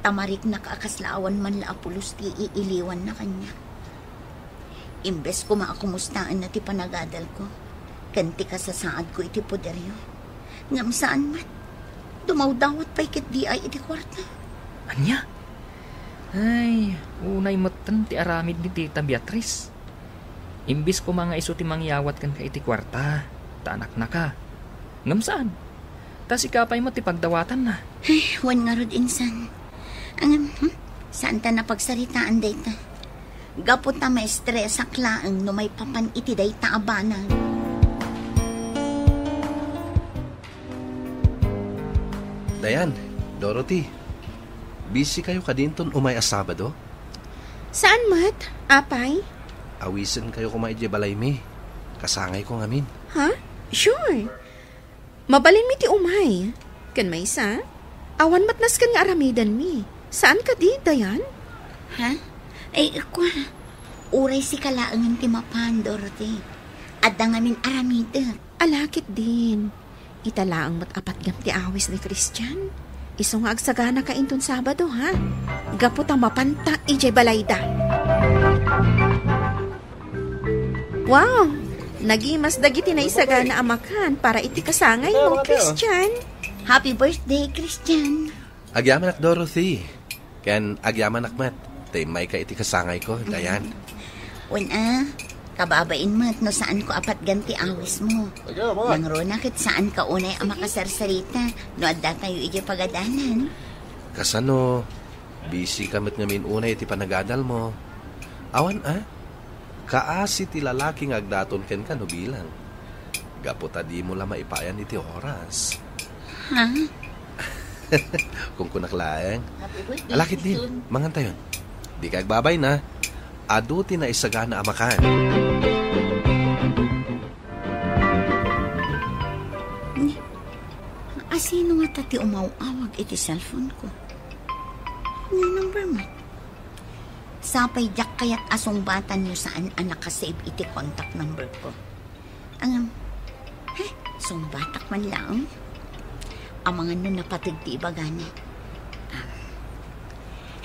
ta mariknak a kasla awan man la a pulos ti iiliwanna kaniak. Imbes koma a kumustaenna ti panagadalko ken ti kasasaadko iti poderyo, ngem saan met. Dumawdawat pay ketdi ay iti kuarta. Ania? Ay, unay metten ti aramid ni Tita Beatriz. Imbis koma nga isu ti mangyawat kenka iti kuarta, ta anaknaka. Ngem saan. Ta sika pay met ti pagdawatanna. Ay, wen ngarud, Insan. Ngem, hmm? Saan ta napagsaritaan dayta? Gapu ta maestresak laeng no maipapan iti dayta a banag. Dayan, Dorothy, busy kayo kadinton umay a Sabado? Saan met, apay? Awisenkayo koma idiay balaymi. Kasangayko ngamin. Ha? Sure. Mabalinmi ti umay. Ken maysa, awan met nasken nga aramidenmi. Saan kadi, Dayan? Ha? Ay, kwa. Uray sika laengen ti mapan, Dorothy. Adda ngamin aramidek. Ala ketdin. Ita laeng met a patgam ti awis ni Christian. Isu nga agsaganaka inton Sabado, ha? Gapu ta mapanta idiay balayda. Wow! Nagimas dagiti naisagana a makan para iti kasangaymo, Christian. Happy birthday, Christian. Agyamanak, Dorothy. Ken agyamanak met, ta immayka iti kasangayko, Dayan. Wen a, kababain met no saanko a patgan ti awismo. Nangruna ket saanka unay a makasarsarita no adda tayo idiay pagadanan. Kasano, busy ka met ngamin unay iti panagadalmo. Awan a, kaasi ti lalaki nga agdaton kenka no bilang. Gapu ta dimo la maipayan iti oras. Ha? Kunkunak laeng. Happy birthday, Ala ketdin, Christian. Mangantayon. Dika agbabay na. Adu ti naisagana a makan. Sino ngata ti umaw-awag iti cellphone ko? Ania number met? Sapay diak kayat a sungbatan no saan a nakasave iti contact number ko. Ngem, he, sungbatak man laeng. Amangan no napateg ti ibagana. Ah.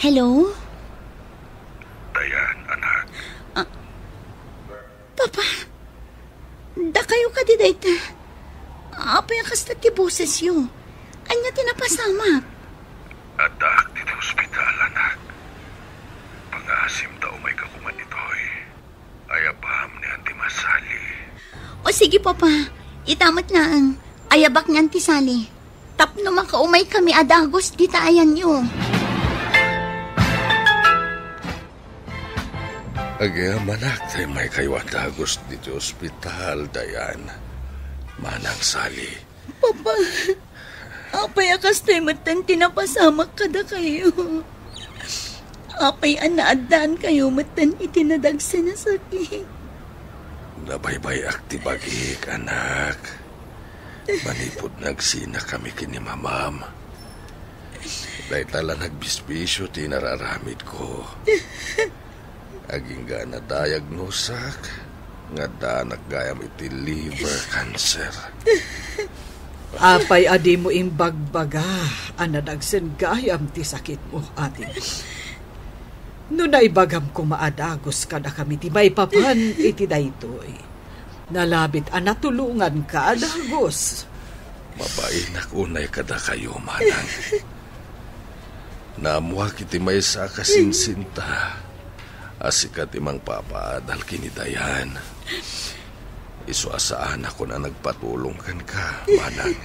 Hello? Dayan, anak. Ah, Papa, dakayo kadi dayta? Apay a kasta ti bosesyo? Ania ti napasamak? Addaak ditoy ospital, anak. Pangaasim ta umayka koma ditoy. Ayabam ni Auntie Sally. O sige, Papa. Ita met laeng. Ayabak ni Auntie Sally. Tapno makaumaykami a dagus dita ayanyo. Agyamanak ta imaykayo a dagus ditoy ospital, Dayan. Manang Sally. Papa, apay a kastoy metten ti napasamak kadakayo? Apay a naaddaankayo metten iti nadagsen a sakit? Nabaybay-ak ti bagik, anak. Manipud nagsinakami ken ni Mamam, dayta la nagbisbisio ti inararamidko. Agingga a nadiagnosak nga addaanak gayam iti liver cancer. Apay a dimo imbagbaga a nadagsen gayam ti sakitmo, ate? No naibagam koma a dagus kadakami ti maipapan iti daytoy, nalabit a natulonganka a dagus. Mabainak unay kadakayo, manang. Naammoak iti maysa a kasinsinta a sika ti mangpapaadal ken ni Dayan. Isu a saanakon a nagpatulong kenka, manang.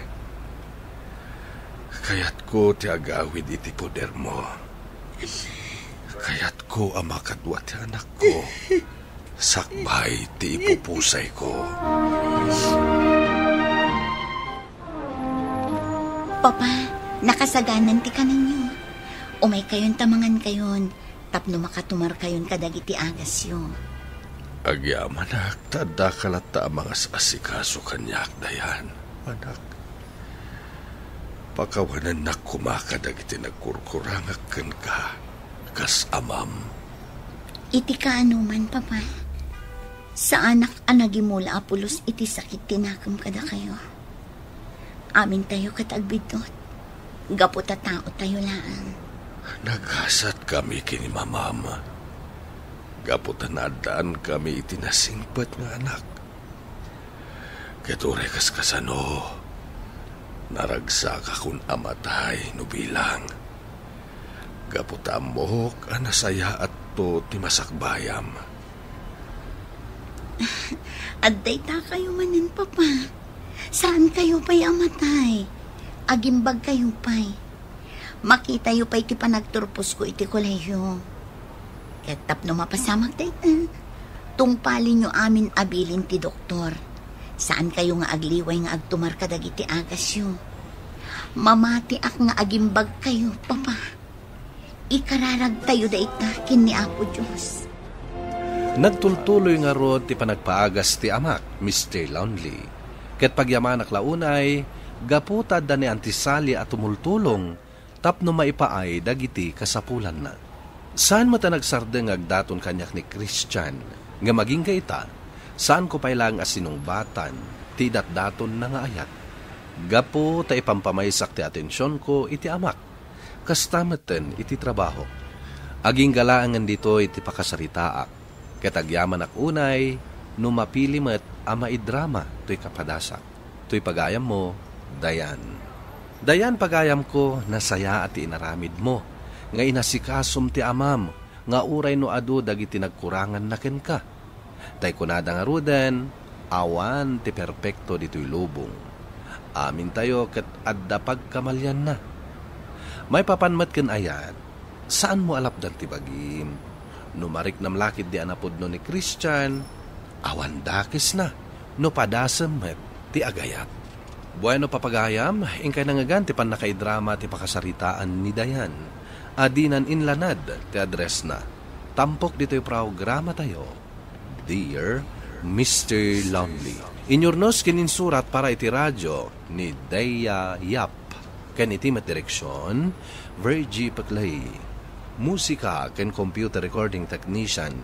Kayatko ti agawid iti podermo. Kayatko a makadua ti anakko sakbay ti ipupusayko. Papa, nakasaganan ti kanenyo. Umaykayon ta mangankayon tapno makatumarkayon kadagiti agasyo. Agyamanak, ta addaka latta a mangas-asikaso kaniak, Dayan, anak. Pakawanennak koma kadagiti nagkurkurangak kenka kas amam. Iti kaanoman, Papa, saanak a nagimula a pulos iti sakit ti nakem kadakayo. Amintayo ket agbiddut, gapu ta taotayo laeng. Nagkasatkami ken ni Mamam, gapu ta naaddaankami iti nasingpet nga anak. Ket uray kaskasano, naragsakakon a matay no bilang. Gapu ta ammok a nasayaatto ti masakbayam. Adda itakayo manen, Papa. Saankayo pay a matay. Agimbagkayo pay. Makitayo pay ti panagturposko iti kolehiyo. Ket tapno mapasamak dayta, tungpalenyo amin a bilin ti doktor. Saankayo nga agliway nga agtumar kadagiti agasyo. Mamatiak nga agimbagkayo, Papa. Ikararagtayo dayta ken ni Apo Dios. Nagtultuloy ngarud ti panagpaagas ti amak, Mister Lonely. Ket pagyamanak la unay, gapu ta adda ni Auntie Sally a tumultulong tapno maipaay dagiti kasapulanna. Saan met a nagsardeng nga agdaton kaniak ni Christian, ngem agingga ita, saanko pay laeng a sinungbatan ti idatdatonna nga ayat. Gapu ta ipampamaysak ti atensionko iti amak, kasta metten iti trabahok. Agingga laengen ditoy ti pakasaritaak, ket agyamanak unay no mapili met a maidrama toy kapadasak. Toy pagayammo, Dayan. Dayan, pagayamko, nasayaat ti inaramidmo, nga inasikasom ti amam, nga uray no adu dagiti nagkuranganna kenka. Tay kunada ngaruden, awan ti perpekto ditoy lubong. Amintayo ket adda pagkamalianna. Maipapan met ken ayan, saanmo a lapdan ti bagim. No mariknam la ketdi a napudno ni Christian, awan dakesna, no padasem met ti agayat. Bueno, papagayam, inkay nangngegan ti pannakaidrama ti pakasaritaan ni Dayan. Adinan inlanad ti addressna. Tampok ditoy programatayo, Dear Mister Lonely. Inyurnos ken insurat para iti radio ni Dea Yap, ken iti met direksion, Virgie Paclay. Musika ken computer recording technician,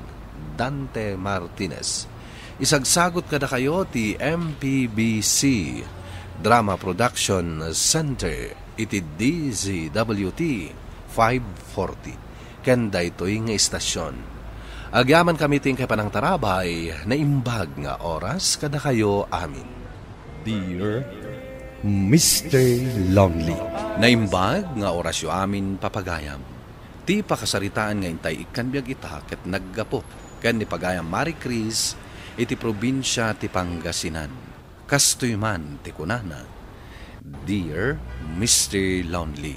Dante Martinez. Isagsagut kadakayo ti M P B C Drama Production Center iti D Z W T five forty ken daytoy nga istasyon. Agyamankami ti inkay panangtarabay, naimbag nga oras kadakayo amin. Dear Mister Lonely. Naimbag nga orasyo amin, papagayam. Ti pakasaritaan nga intay ikkan biag ita ket naggapu ken ni pagayam Marie Chris iti probinsia ti Pangasinan. Kastoy man ti kunana, Dear Mister Lonely,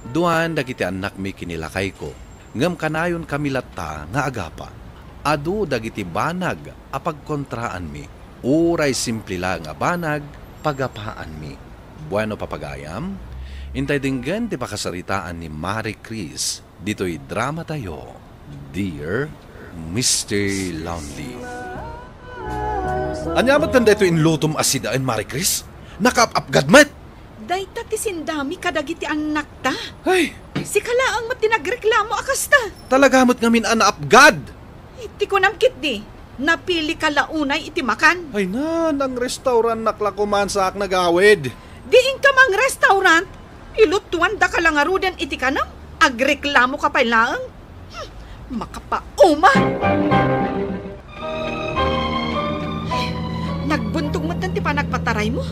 duan dagiti annakmi ken ni lakayko, ngem kanayonkami latta nga agapa. Adu dagiti banag a pagkontraanmi. Uray simple la nga banag, pagapaanmi. Bueno, papagayam, intay denggen ti pakasaritaan ni Marie Chris ditoy dramatayo, Dear Mister Lonely. Ania met daytoy inlutom a sidaen, Marie Chris? Nakaap-apgad met! Dayta ti sindami kadagiti annakta. Ay! Sika laeng met ti nagreklamo a kasta. Talaga met ngamin a naapgad! Iti kunam ketdi, napilika la unay iti makan. Ay na, nangrestaurannak la koman saak nagawid. Di inka mangrestaurant, ilutuandaka la ngaruden iti kanam, agreklamoka pay laeng. Hmm, makapauma! Ay, nagbuntog met ti panagpataraymo.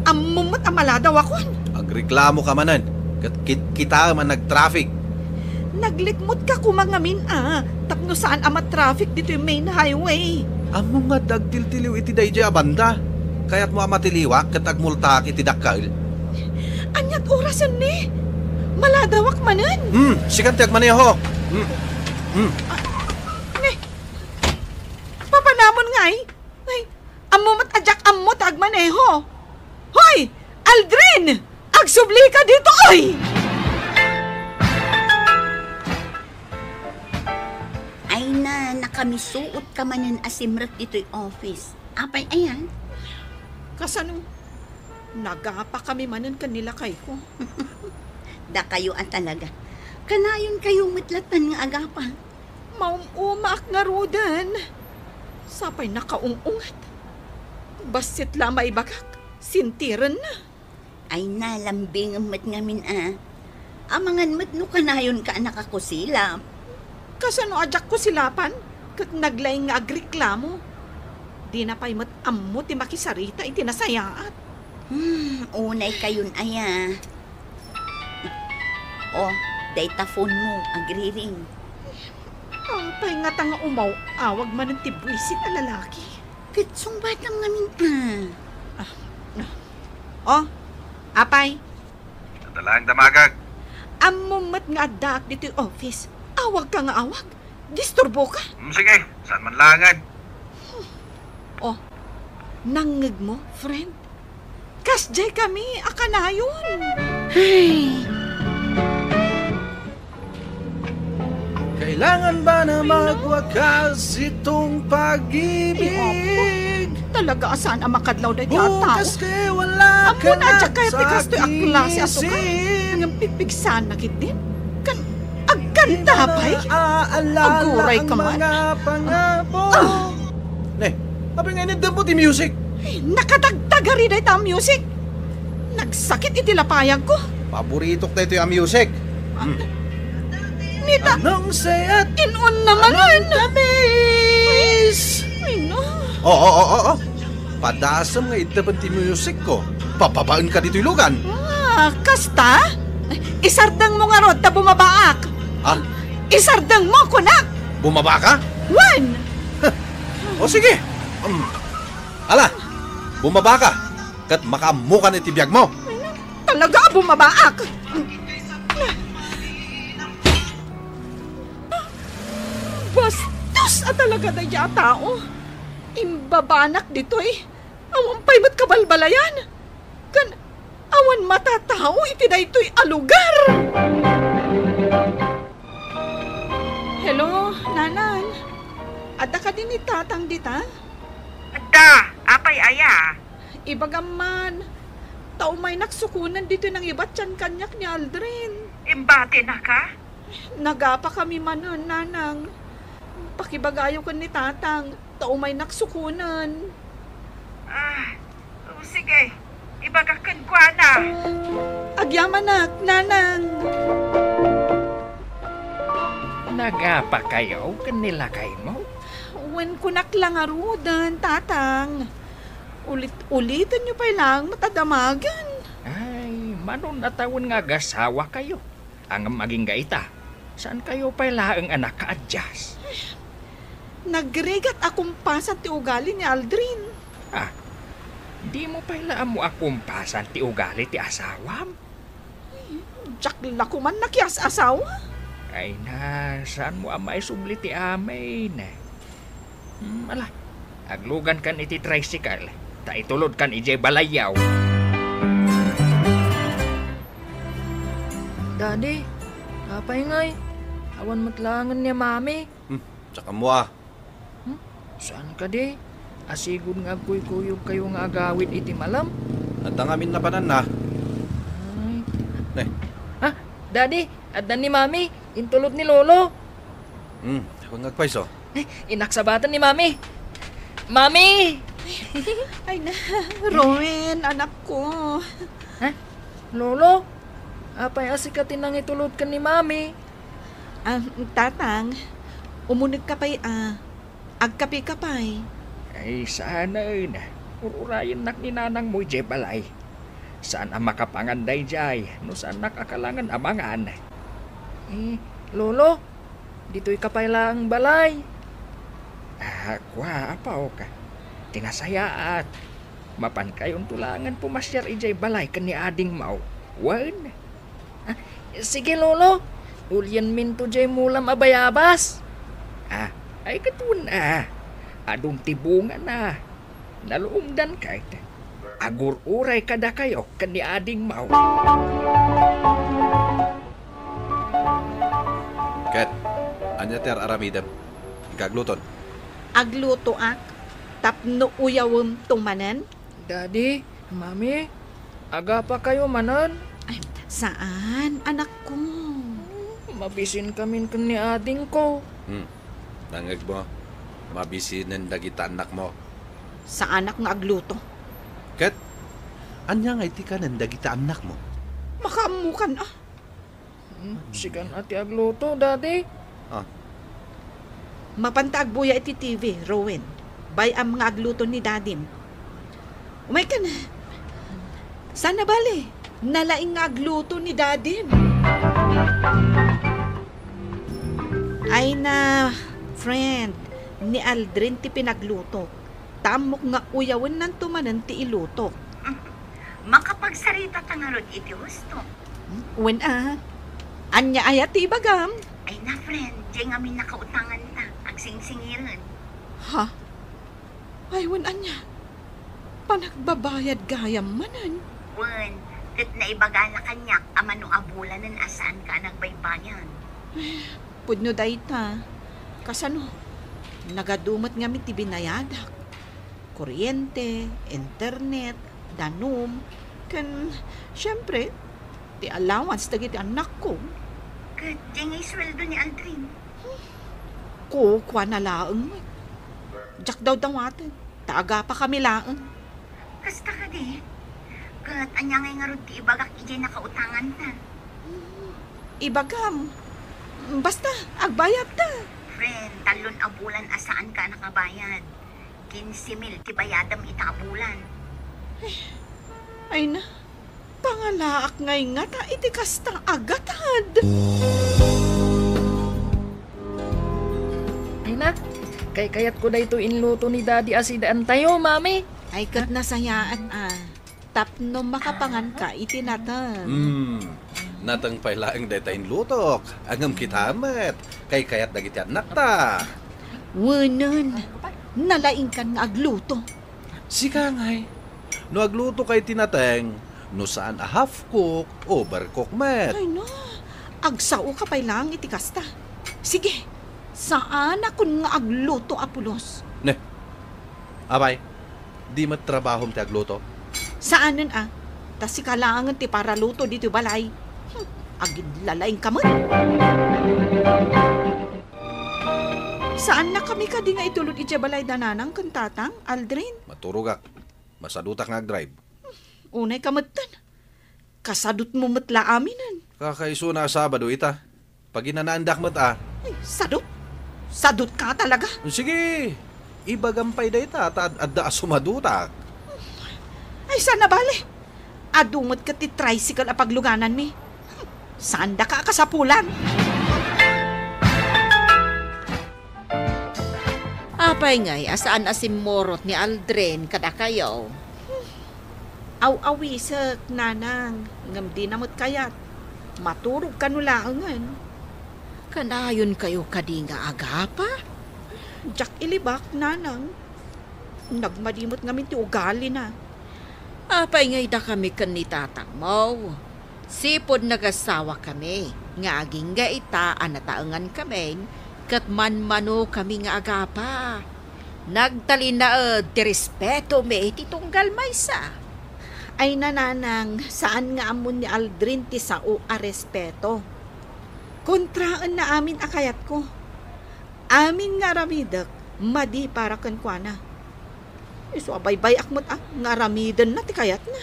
Ammom met a maladawakon. Agreklamoka manen, ket kitkitaem a nagtraffic. Naglikmotka koma ngamin a, tapno saan a matraffic ditoy main highway. Ammom nga adda agtiltiliw iti daydiay a banda. Kayatmo a matiliwak ket agmultaak iti dakkel? Aniat orasen ni? Maladawak manen. Hmm, sikan ti agmaneho. Hmm. Hmm. Ne, papanamon ngay? Ay, ammo met a diak ammo ti agmaneho. Hoy, Aldrin! Agsublika ditoy! Ay na, nakamisuotka manen a simrek ditoy office. Apay ayan? Kasano? Nagapakami manen ken ni lakayko. Dakayo a talaga. Kanayonkayo met lattan nga agapa. Maum-umaak ngaruden. Sapay nakaung-unget. Bassit la a maibagak, sintirenna. Ay na, lambingem met ngamin a. Amangan met no kanayonka a nakakusilap. Kasano a diak kusilapan ket naglaing nga agreklamo? Dina pay met ammo ti makisarita iti nasayaat. Hmm, unay kayon aya. Oh, dayta phone mo, agriring. Apay ngata nga umaw-awag manen ti buisit a lalaki? Ket sungbatam ngamin a. Ah, ah. Oh, apay? Adda laeng damagek. Ammom met nga addaak ditoy office. Awagka nga awag. Disturboka. Hmm, sige, saan man laengen. Oh, nangngegmo, friend? Kasdiay kami a kanayon. Ay. Kailangan ba na magwakas itong pag-ibig? Ay, opo. Talaga a saan a makadlaw dayta a tao? Bukas kay wala ka na sa aking isip. Ammona, diak kayat ti kastoy a klase a suka. Ngem pigpigsaanna ketdin. Kan, agkanta pay? Di mo na naaalala ang mga pangapo. Aguray ka man. Ah. Ne, apay nga iniddem mo ti music? Ay, nakatagtagari dayta a music. Nagsakit iti lapayagko. Paboritok daytoy a music. Ah, hmm. Nita, anong sayat? In-on naman. Anong tamis? Ay, ay, no. Oo, oo, oo. Padasem nga iddepen ti music ko. Pababaenka ditoy lugan. Ah, kasta? Isardeng mo ngarud ta bumabaak. Ah? Isardeng mo, kunak. Bumaba ka? Wen! O sige. Um, ala, bumaba ka, ket makaammokan iti biag mo. Talaga a bumabaak. Bastos a talaga daydiay a tao. Imbabanak ditoy. Awan pay met kabalbalayan. Ken awan matatao iti daytoy a lugar. Hello, Nanang. Adda kadi ni Tatang dita? Adda, ak pay aya? Ibagam man, ta umaynak sukonen ditoy nangibatian kaniak ni Aldrin. Imbatinaka? Nagapa kami manen, Nanang. Pakibagayo ken ni Tatang, ta umaynak sukonen. Ah, o, sige. Ibagak kenkuana. Agyamanak, Nanang. Nagapakayo ken ni lakaymo? Wen, kunak la ngaruden, Tatang. Ulit-ulitenyo pay laeng met a damagen. Ay, mano a tawen nga agasawakayo. Ngem agingga ita, saankayo pay laeng a nakaadjust. Nagrigat a kumpasan ti ugali ni Aldrin. Ah, dimo pay la ammo a kumpasan ti ugali ti asawam? Ay, diak la koman nakias-asawa. Ay na, saanmo a maisubli ti amin? Hmm, ala, aglugankan iti tricycle, ta itulodkan idiay balayyo. Daddy, apay ngay, awan met laengen ni Mami. Hmm, diak ammo a. Hmm? Saan kadi? Asigud nga agkuykuyogkayo nga agawid iti malem? Adda ngamin napananna. Ay. Ne. Ha? Daddy, adda ni Mami, intulod ni Lolo. Hmm, awan nga agpayso. Eh, inaksabaten ni Mami. Mami! Ay na, Rowen, anak ko. Ha? Lolo? Apay a sika ti nangitulod ken ni Mami? Ah, Tatang, umunegka pay a. Agkapeka pay. Ay, saanen. Ur-urayennak ni nanangmo idiay balay. Saan a makapangan daydiay no saannak a kalangen a mangan. Eh, Lolo, ditoyka pay laeng balay. Ah, kua, apok. Ti nasayaat, mapankayonto laengen pumasiar idiay balay ken ni adingmo. Wen? Ah, sige, Lolo. Ulienminto diay mulam a bayabas. Ah, ay, ket wen a. Adun ti bungana. Naluomdan ket. Agur-uray kadakayo ken ni adingmo. Ket, ania ti ar-aramidem? Inka agluton. Aglutoak tapno uyawemto manen. Daddy, Mami, agapakayo manen? Ay, saan, anakko. Mabisinkamin ken ni adingko. Hmm. Nangngegmo, mabisinen dagita annakmo. Saanak nga agluto. Ket, ania ngay ti kanen dagita annakmo? Makaammokan a. Hmm, sikan a ti agluto, Daddy. Ah. Mapanta agbuya iti T V, Rowen. Bay-am nga agluto ni Dadim. Umayka na. Sana bale, nalaing nga agluto ni Dadim. Ay na, friend, ni Aldrin ti pinagluto. Ta ammok nga uyawennanto manen ti ilutok. Makapagsarita ta ngarud iti husto. Wen a. Ania aya ti ibagam? Ay na, friend, diay ngamin nakautanganta. Agsingsingiren. Ha? Ay, wen ania? Panagbabayad gayam manen? Wen, ket naibagana kaniak a mano a bulanen a saanka a nagbaybayad. Pudno dayta. Kasano? Nagadu met ngamin ti binayadak. Kuryente, internet, danum, ken, siempre, ti allowance dagiti annakko. Ket diay nga isueldo ni Aldrin? Kukuana laeng met. Diak dawdawaten, ta agapakami laeng. Kasta kadi? Ket ania ngay ngarud ti ibagak idiay nakautanganta? Ibagam. Basta, agbayadta. Friend, tallon a bulan a saanka a nakabayad. Kinse mil ti bayadam ita a bulan. Ay na, pangalaak ngay ngata iti kasta a gatad. Ay na, kaykayatko daytoy inluto ni Daddy a sidaantayo, Mami. Ay, ket nasayaat a. Tapno makapanganka iti nateng. Hmm, nateng pay laeng dayta inlutok. Ngem kita met, kaykayat dagiti annakta. Wenen, nalaingkan nga agluto. Sika ngay, no aglutoka iti nateng, no saan a half cook, overcook met. Ay na, agsaoka pay laeng iti kasta. Sige, saanakon nga agluto a pulos. Ne, apay, Di met trabahom ti agluto? Saanen a. Ta sika laengen ti paraluto ditoy balay. Hmm, agitlalaingka met. Saannakami kadi nga itulod idiay balay da nanang ken tatang, Aldrin? Maturogak. Masadutak nga agdrive. Unayka metten. Kasadutmo met la aminen. Kakaisuna a Sabado ita. Paginanaandak met a. Ay, sadut? Sadutka talaga? Sige, ibagam pay dayta ta ad-, adda a sumadutak. Ay, saan a bale? Adu met ket ti tricycle a paglugananmi. Saandaka a kasapulan. Apay ngay a saan a simmurot ni Aldrin kadakayo? Aw-awisek, nanang, ngem dina met kayat. Maturogka no laengen. Kanayonkayo kadi nga agapa? Diak ilibak, nanang. Nagmadi met ngamin ti ugalina. Apay ngay dakami ken ni tatangmo? Sipud nagasawakami, nga agingga ita a nataengankami, ket manmanokami nga agapa. Nagtalinaed ti respetomi iti tunggal maysa. Ay, nanang, saan nga ammon ni Aldrin ti sao a respeto. Kontraenna amin a kayatko. Amin nga aramidek, madi para kenkuana. Isu a baybay-ak met a nga aramidenna ti kayatna.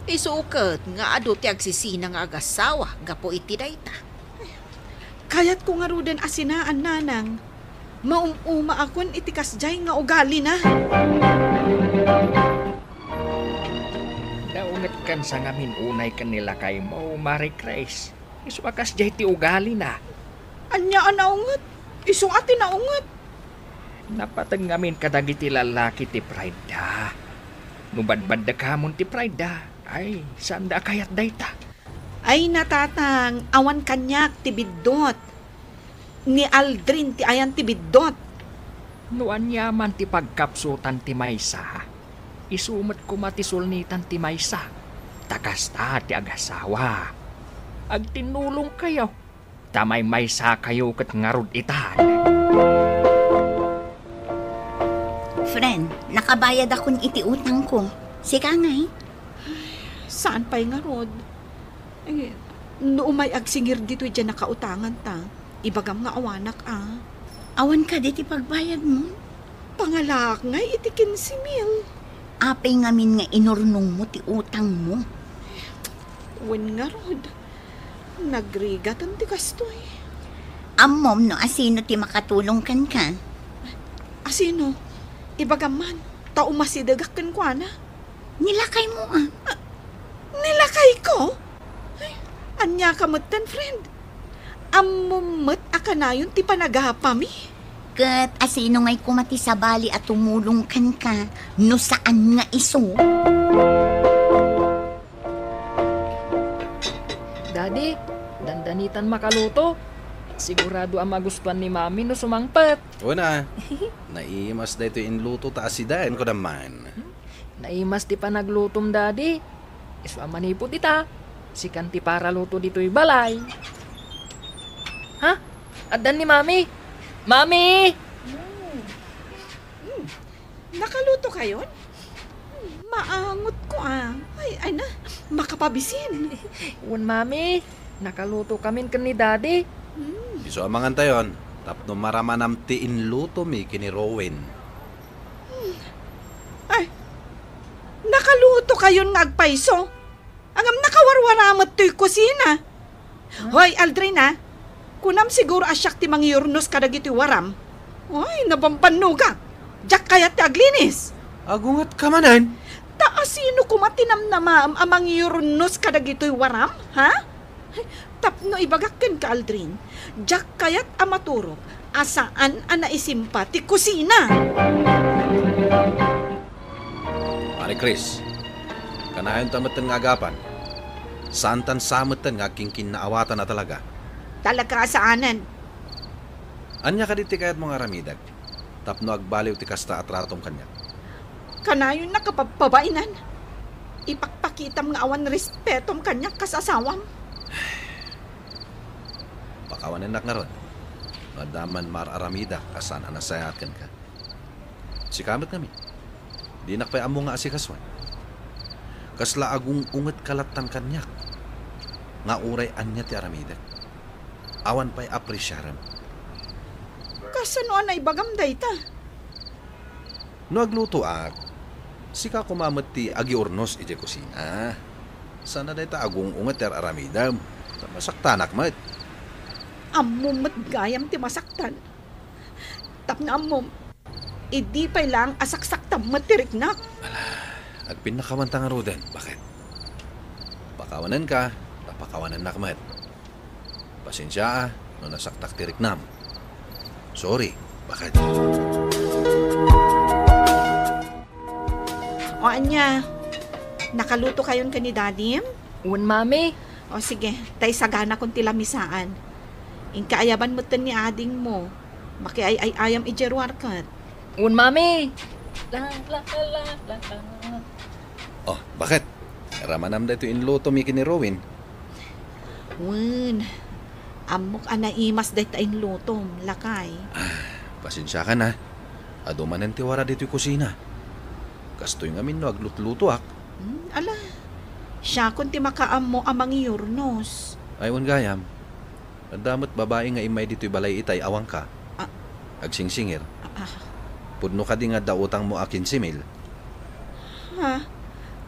Isu ket nga adu ti agsisina nga agasawa gapu iti dayta. Kayatko ngaruden a sinaan, nanang. Maum-umaakon iti kasdiay nga ugalina. Daungetkan sa ngamin unay ken ni lakaymo, Mari Chris. Isu a kasdiay ti ugalina. Ania a naunget? Isu a ti naunget. Napateg ngamin kadagiti lallaki ti pride da. No badbaddekamon ti pride da, ay, saanda a kayat dayta. Ay, natatang, awan kaniak ti biddut. Ni Aldrin ti ayan ti biddut. No aniaman ti pagkapsutan ti maysa, isu met koma ti sulnitan ti maysa. Ta kasta ti agasawa. Agtinnulongkayo, ta maymaysakayo ket ngarud itan. Friend, nakabayadakon iti utangko. Sika ngay? Saan pay ngarud? Eh, no umay agsingir ditoy diay nakautanganta, ibagam nga awanak a. Awan kadi ti pagbayadmo? Pangalaak ngay iti kinse mil. Apay ngamin nga inurnongmo ti utangmo? Wen ngarud, nagrigatan ti kastoy. Ammom no asino ti makatulong kenka? Asino? Ibagam man, ta umasidegak kenkuana. Ni lakaymo a. Ah, ni lakayko? Ay, ania ka metten, friend? Ammom met a kanayon ti panagapami? Ket asino ngay koma ti sabali a tumulong kenka no saan nga isu? Daddy, dandanitan makaluto. Sigurado a magustuan ni Mami no sumangpet. Una, naimas daytoy inluto ta asidaen ko damman. Naimas ti panaglutom, Daddy. Isu a manipud ita, sikan ti paraluto ditoy balay. Ha? Addan ni Mami? Mami! Hmm. Hmm. Nakaluto kayon? Hmm, maangot ko, ah. Ay, ay na, makapabisin. Wen, Mami. Nakaluto kamin ken ni Daddy. Hmm. Isu a mangantayon, tapno maramanam ti inlutomi ken ni Rowen. Hmm. Ay, nakaluto kayon nga agpayso? Ngem nakawarwara met toy kusina. Huh? Hoy, Aldrin, a. Kunam siguro a siak ti mangyurnos kadagitoy waram. Hoy, nabambannogak. Diak kayat ti aglinis. Agungetka manen. Ta asino koma ti namnamaem a mangyurnos kadagitoy waram, ha? Tapno ibagak kenka, Aldrin, diak kayat a maturog a saan a naisimpa ti kusina. Mari Chris, kanayonta metten nga agapan. Saantan sa metten nga agkinkinnaawatan a talaga. Talaga a saanen. Ania kadi ti kayatmo nga aramidek tapno agbaliw ti kasta a tratom kaniak? Kanayonna a pabpabainan. Ipakpakitam nga awan respetom kaniak kas asawam. Pakawanennak ngarud no adda man maar-aramidak a saan a nasayaat kenka. Sika met ngamin. Dinak pay ammo nga asikasoen. Kasla agung-ungetka lattan kaniak nga uray ania ti aramidek. Awan pay apresiarem. Kasano a naibagam dayta? No aglutoak, sika koma met ti agiurnos idiay kusina. Saan a dayta agung-unget ti ar-aramidem. Ta masaktanak met. Ammom met gayam ti masaktan. Tapno ammom, idi pay laeng a saksaktam met ti riknak. Ala, agpinnakawanka ngaruden. Baket? Pakawanenka, ta pakawanennak met. Pasensia, no nasaktak ti riknam. Sorry, baket? O ania, nakalutokayon ken ni Dadim? Wen, Mami. O sige, ta isaganakon ti lamisaan. Inka ayaban metten ni adingmo. Makiay-ay-ayam idiay ruar ket. Wen, Mami. La, la, la, la, la, la. O, baket? Ramanam daytoy inlutom ken ni Rowin? Wen, ammok a naimas dayta inlutom, lakay. Ah, pasensiakan a. Adu manen ti wara ditoy kusina. Kastoy ngamin no aglutlutoak. Hmm, ala, siakon ti makaammo a mangiurnos. Ay, wen gayam. Adda met babai nga immay ditoy balay itay awanka. Ah. Agsingsingir. Ah, ah. Pudno kadi nga adda utangmo a kinse mil? Ha?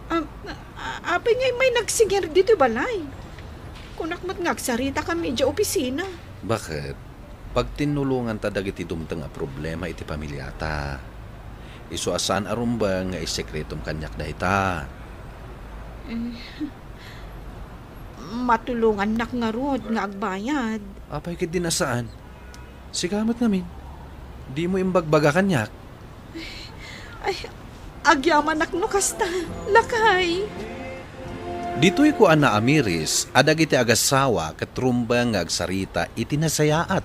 Am-, a-, apay nga immay nagsingir ditoy balay? Kunak met nga agsaritakami idiay opisina. Baket? Pagtinnulonganta dagiti dumteng a problema iti pamiliata. Isu a saan a rumbeng nga isekretom kaniak dayta. Eh, matulongannak ngarud nga agbayad. Apay ketdin a saan? Sika met ngamin. Dimo imbagbaga kaniak. Ay, agyamanak no kasta, lakay. Ditoy kua a naamiris a dagiti agassawa ket rumbeng nga agsarita iti nasayaat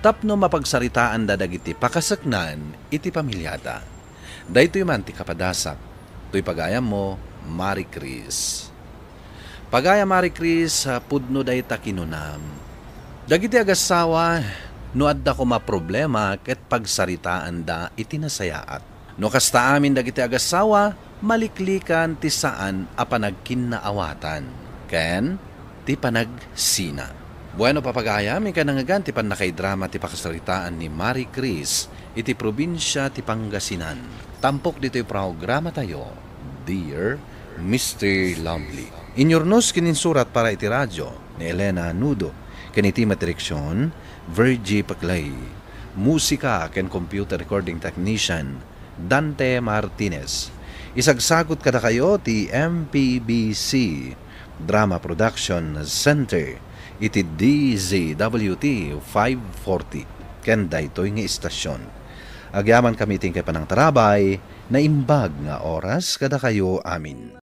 tapno mapagsaritaanda dagiti pakaseknan iti pamiliada. Daytoy man ti kapadasak, toy pagayammo, Marie Chris. Pagayam Marie Chris, a pudno dayta kinunam. Dagiti agassawa, no adda koma problema ket pagsaritaanda iti nasayaat. No kasta amin dagiti agassawa, maliklikan ti saan a panagkinnaawatan ken ti panagsina. Bueno, papagayam, inka nangngegan ti pannakaidrama ti pakasaritaan ni Marie Chris iti probinsia ti Pangasinan. Tampok ditoy programatayo, Dear Mister Lovely. Inyurnos ken insurat para iti radio ni Elena Nudo, ken iti met direksion, Virgie Paclay. Musika ken computer recording technician, Dante Martinez. Isagsagut kadakayo ti M P B C Drama Production Center iti D Z W T five forty ken daytoy nga istasyon. Agyamankami iti inkay panangtarabay, naimbag nga oras kadakayo amin.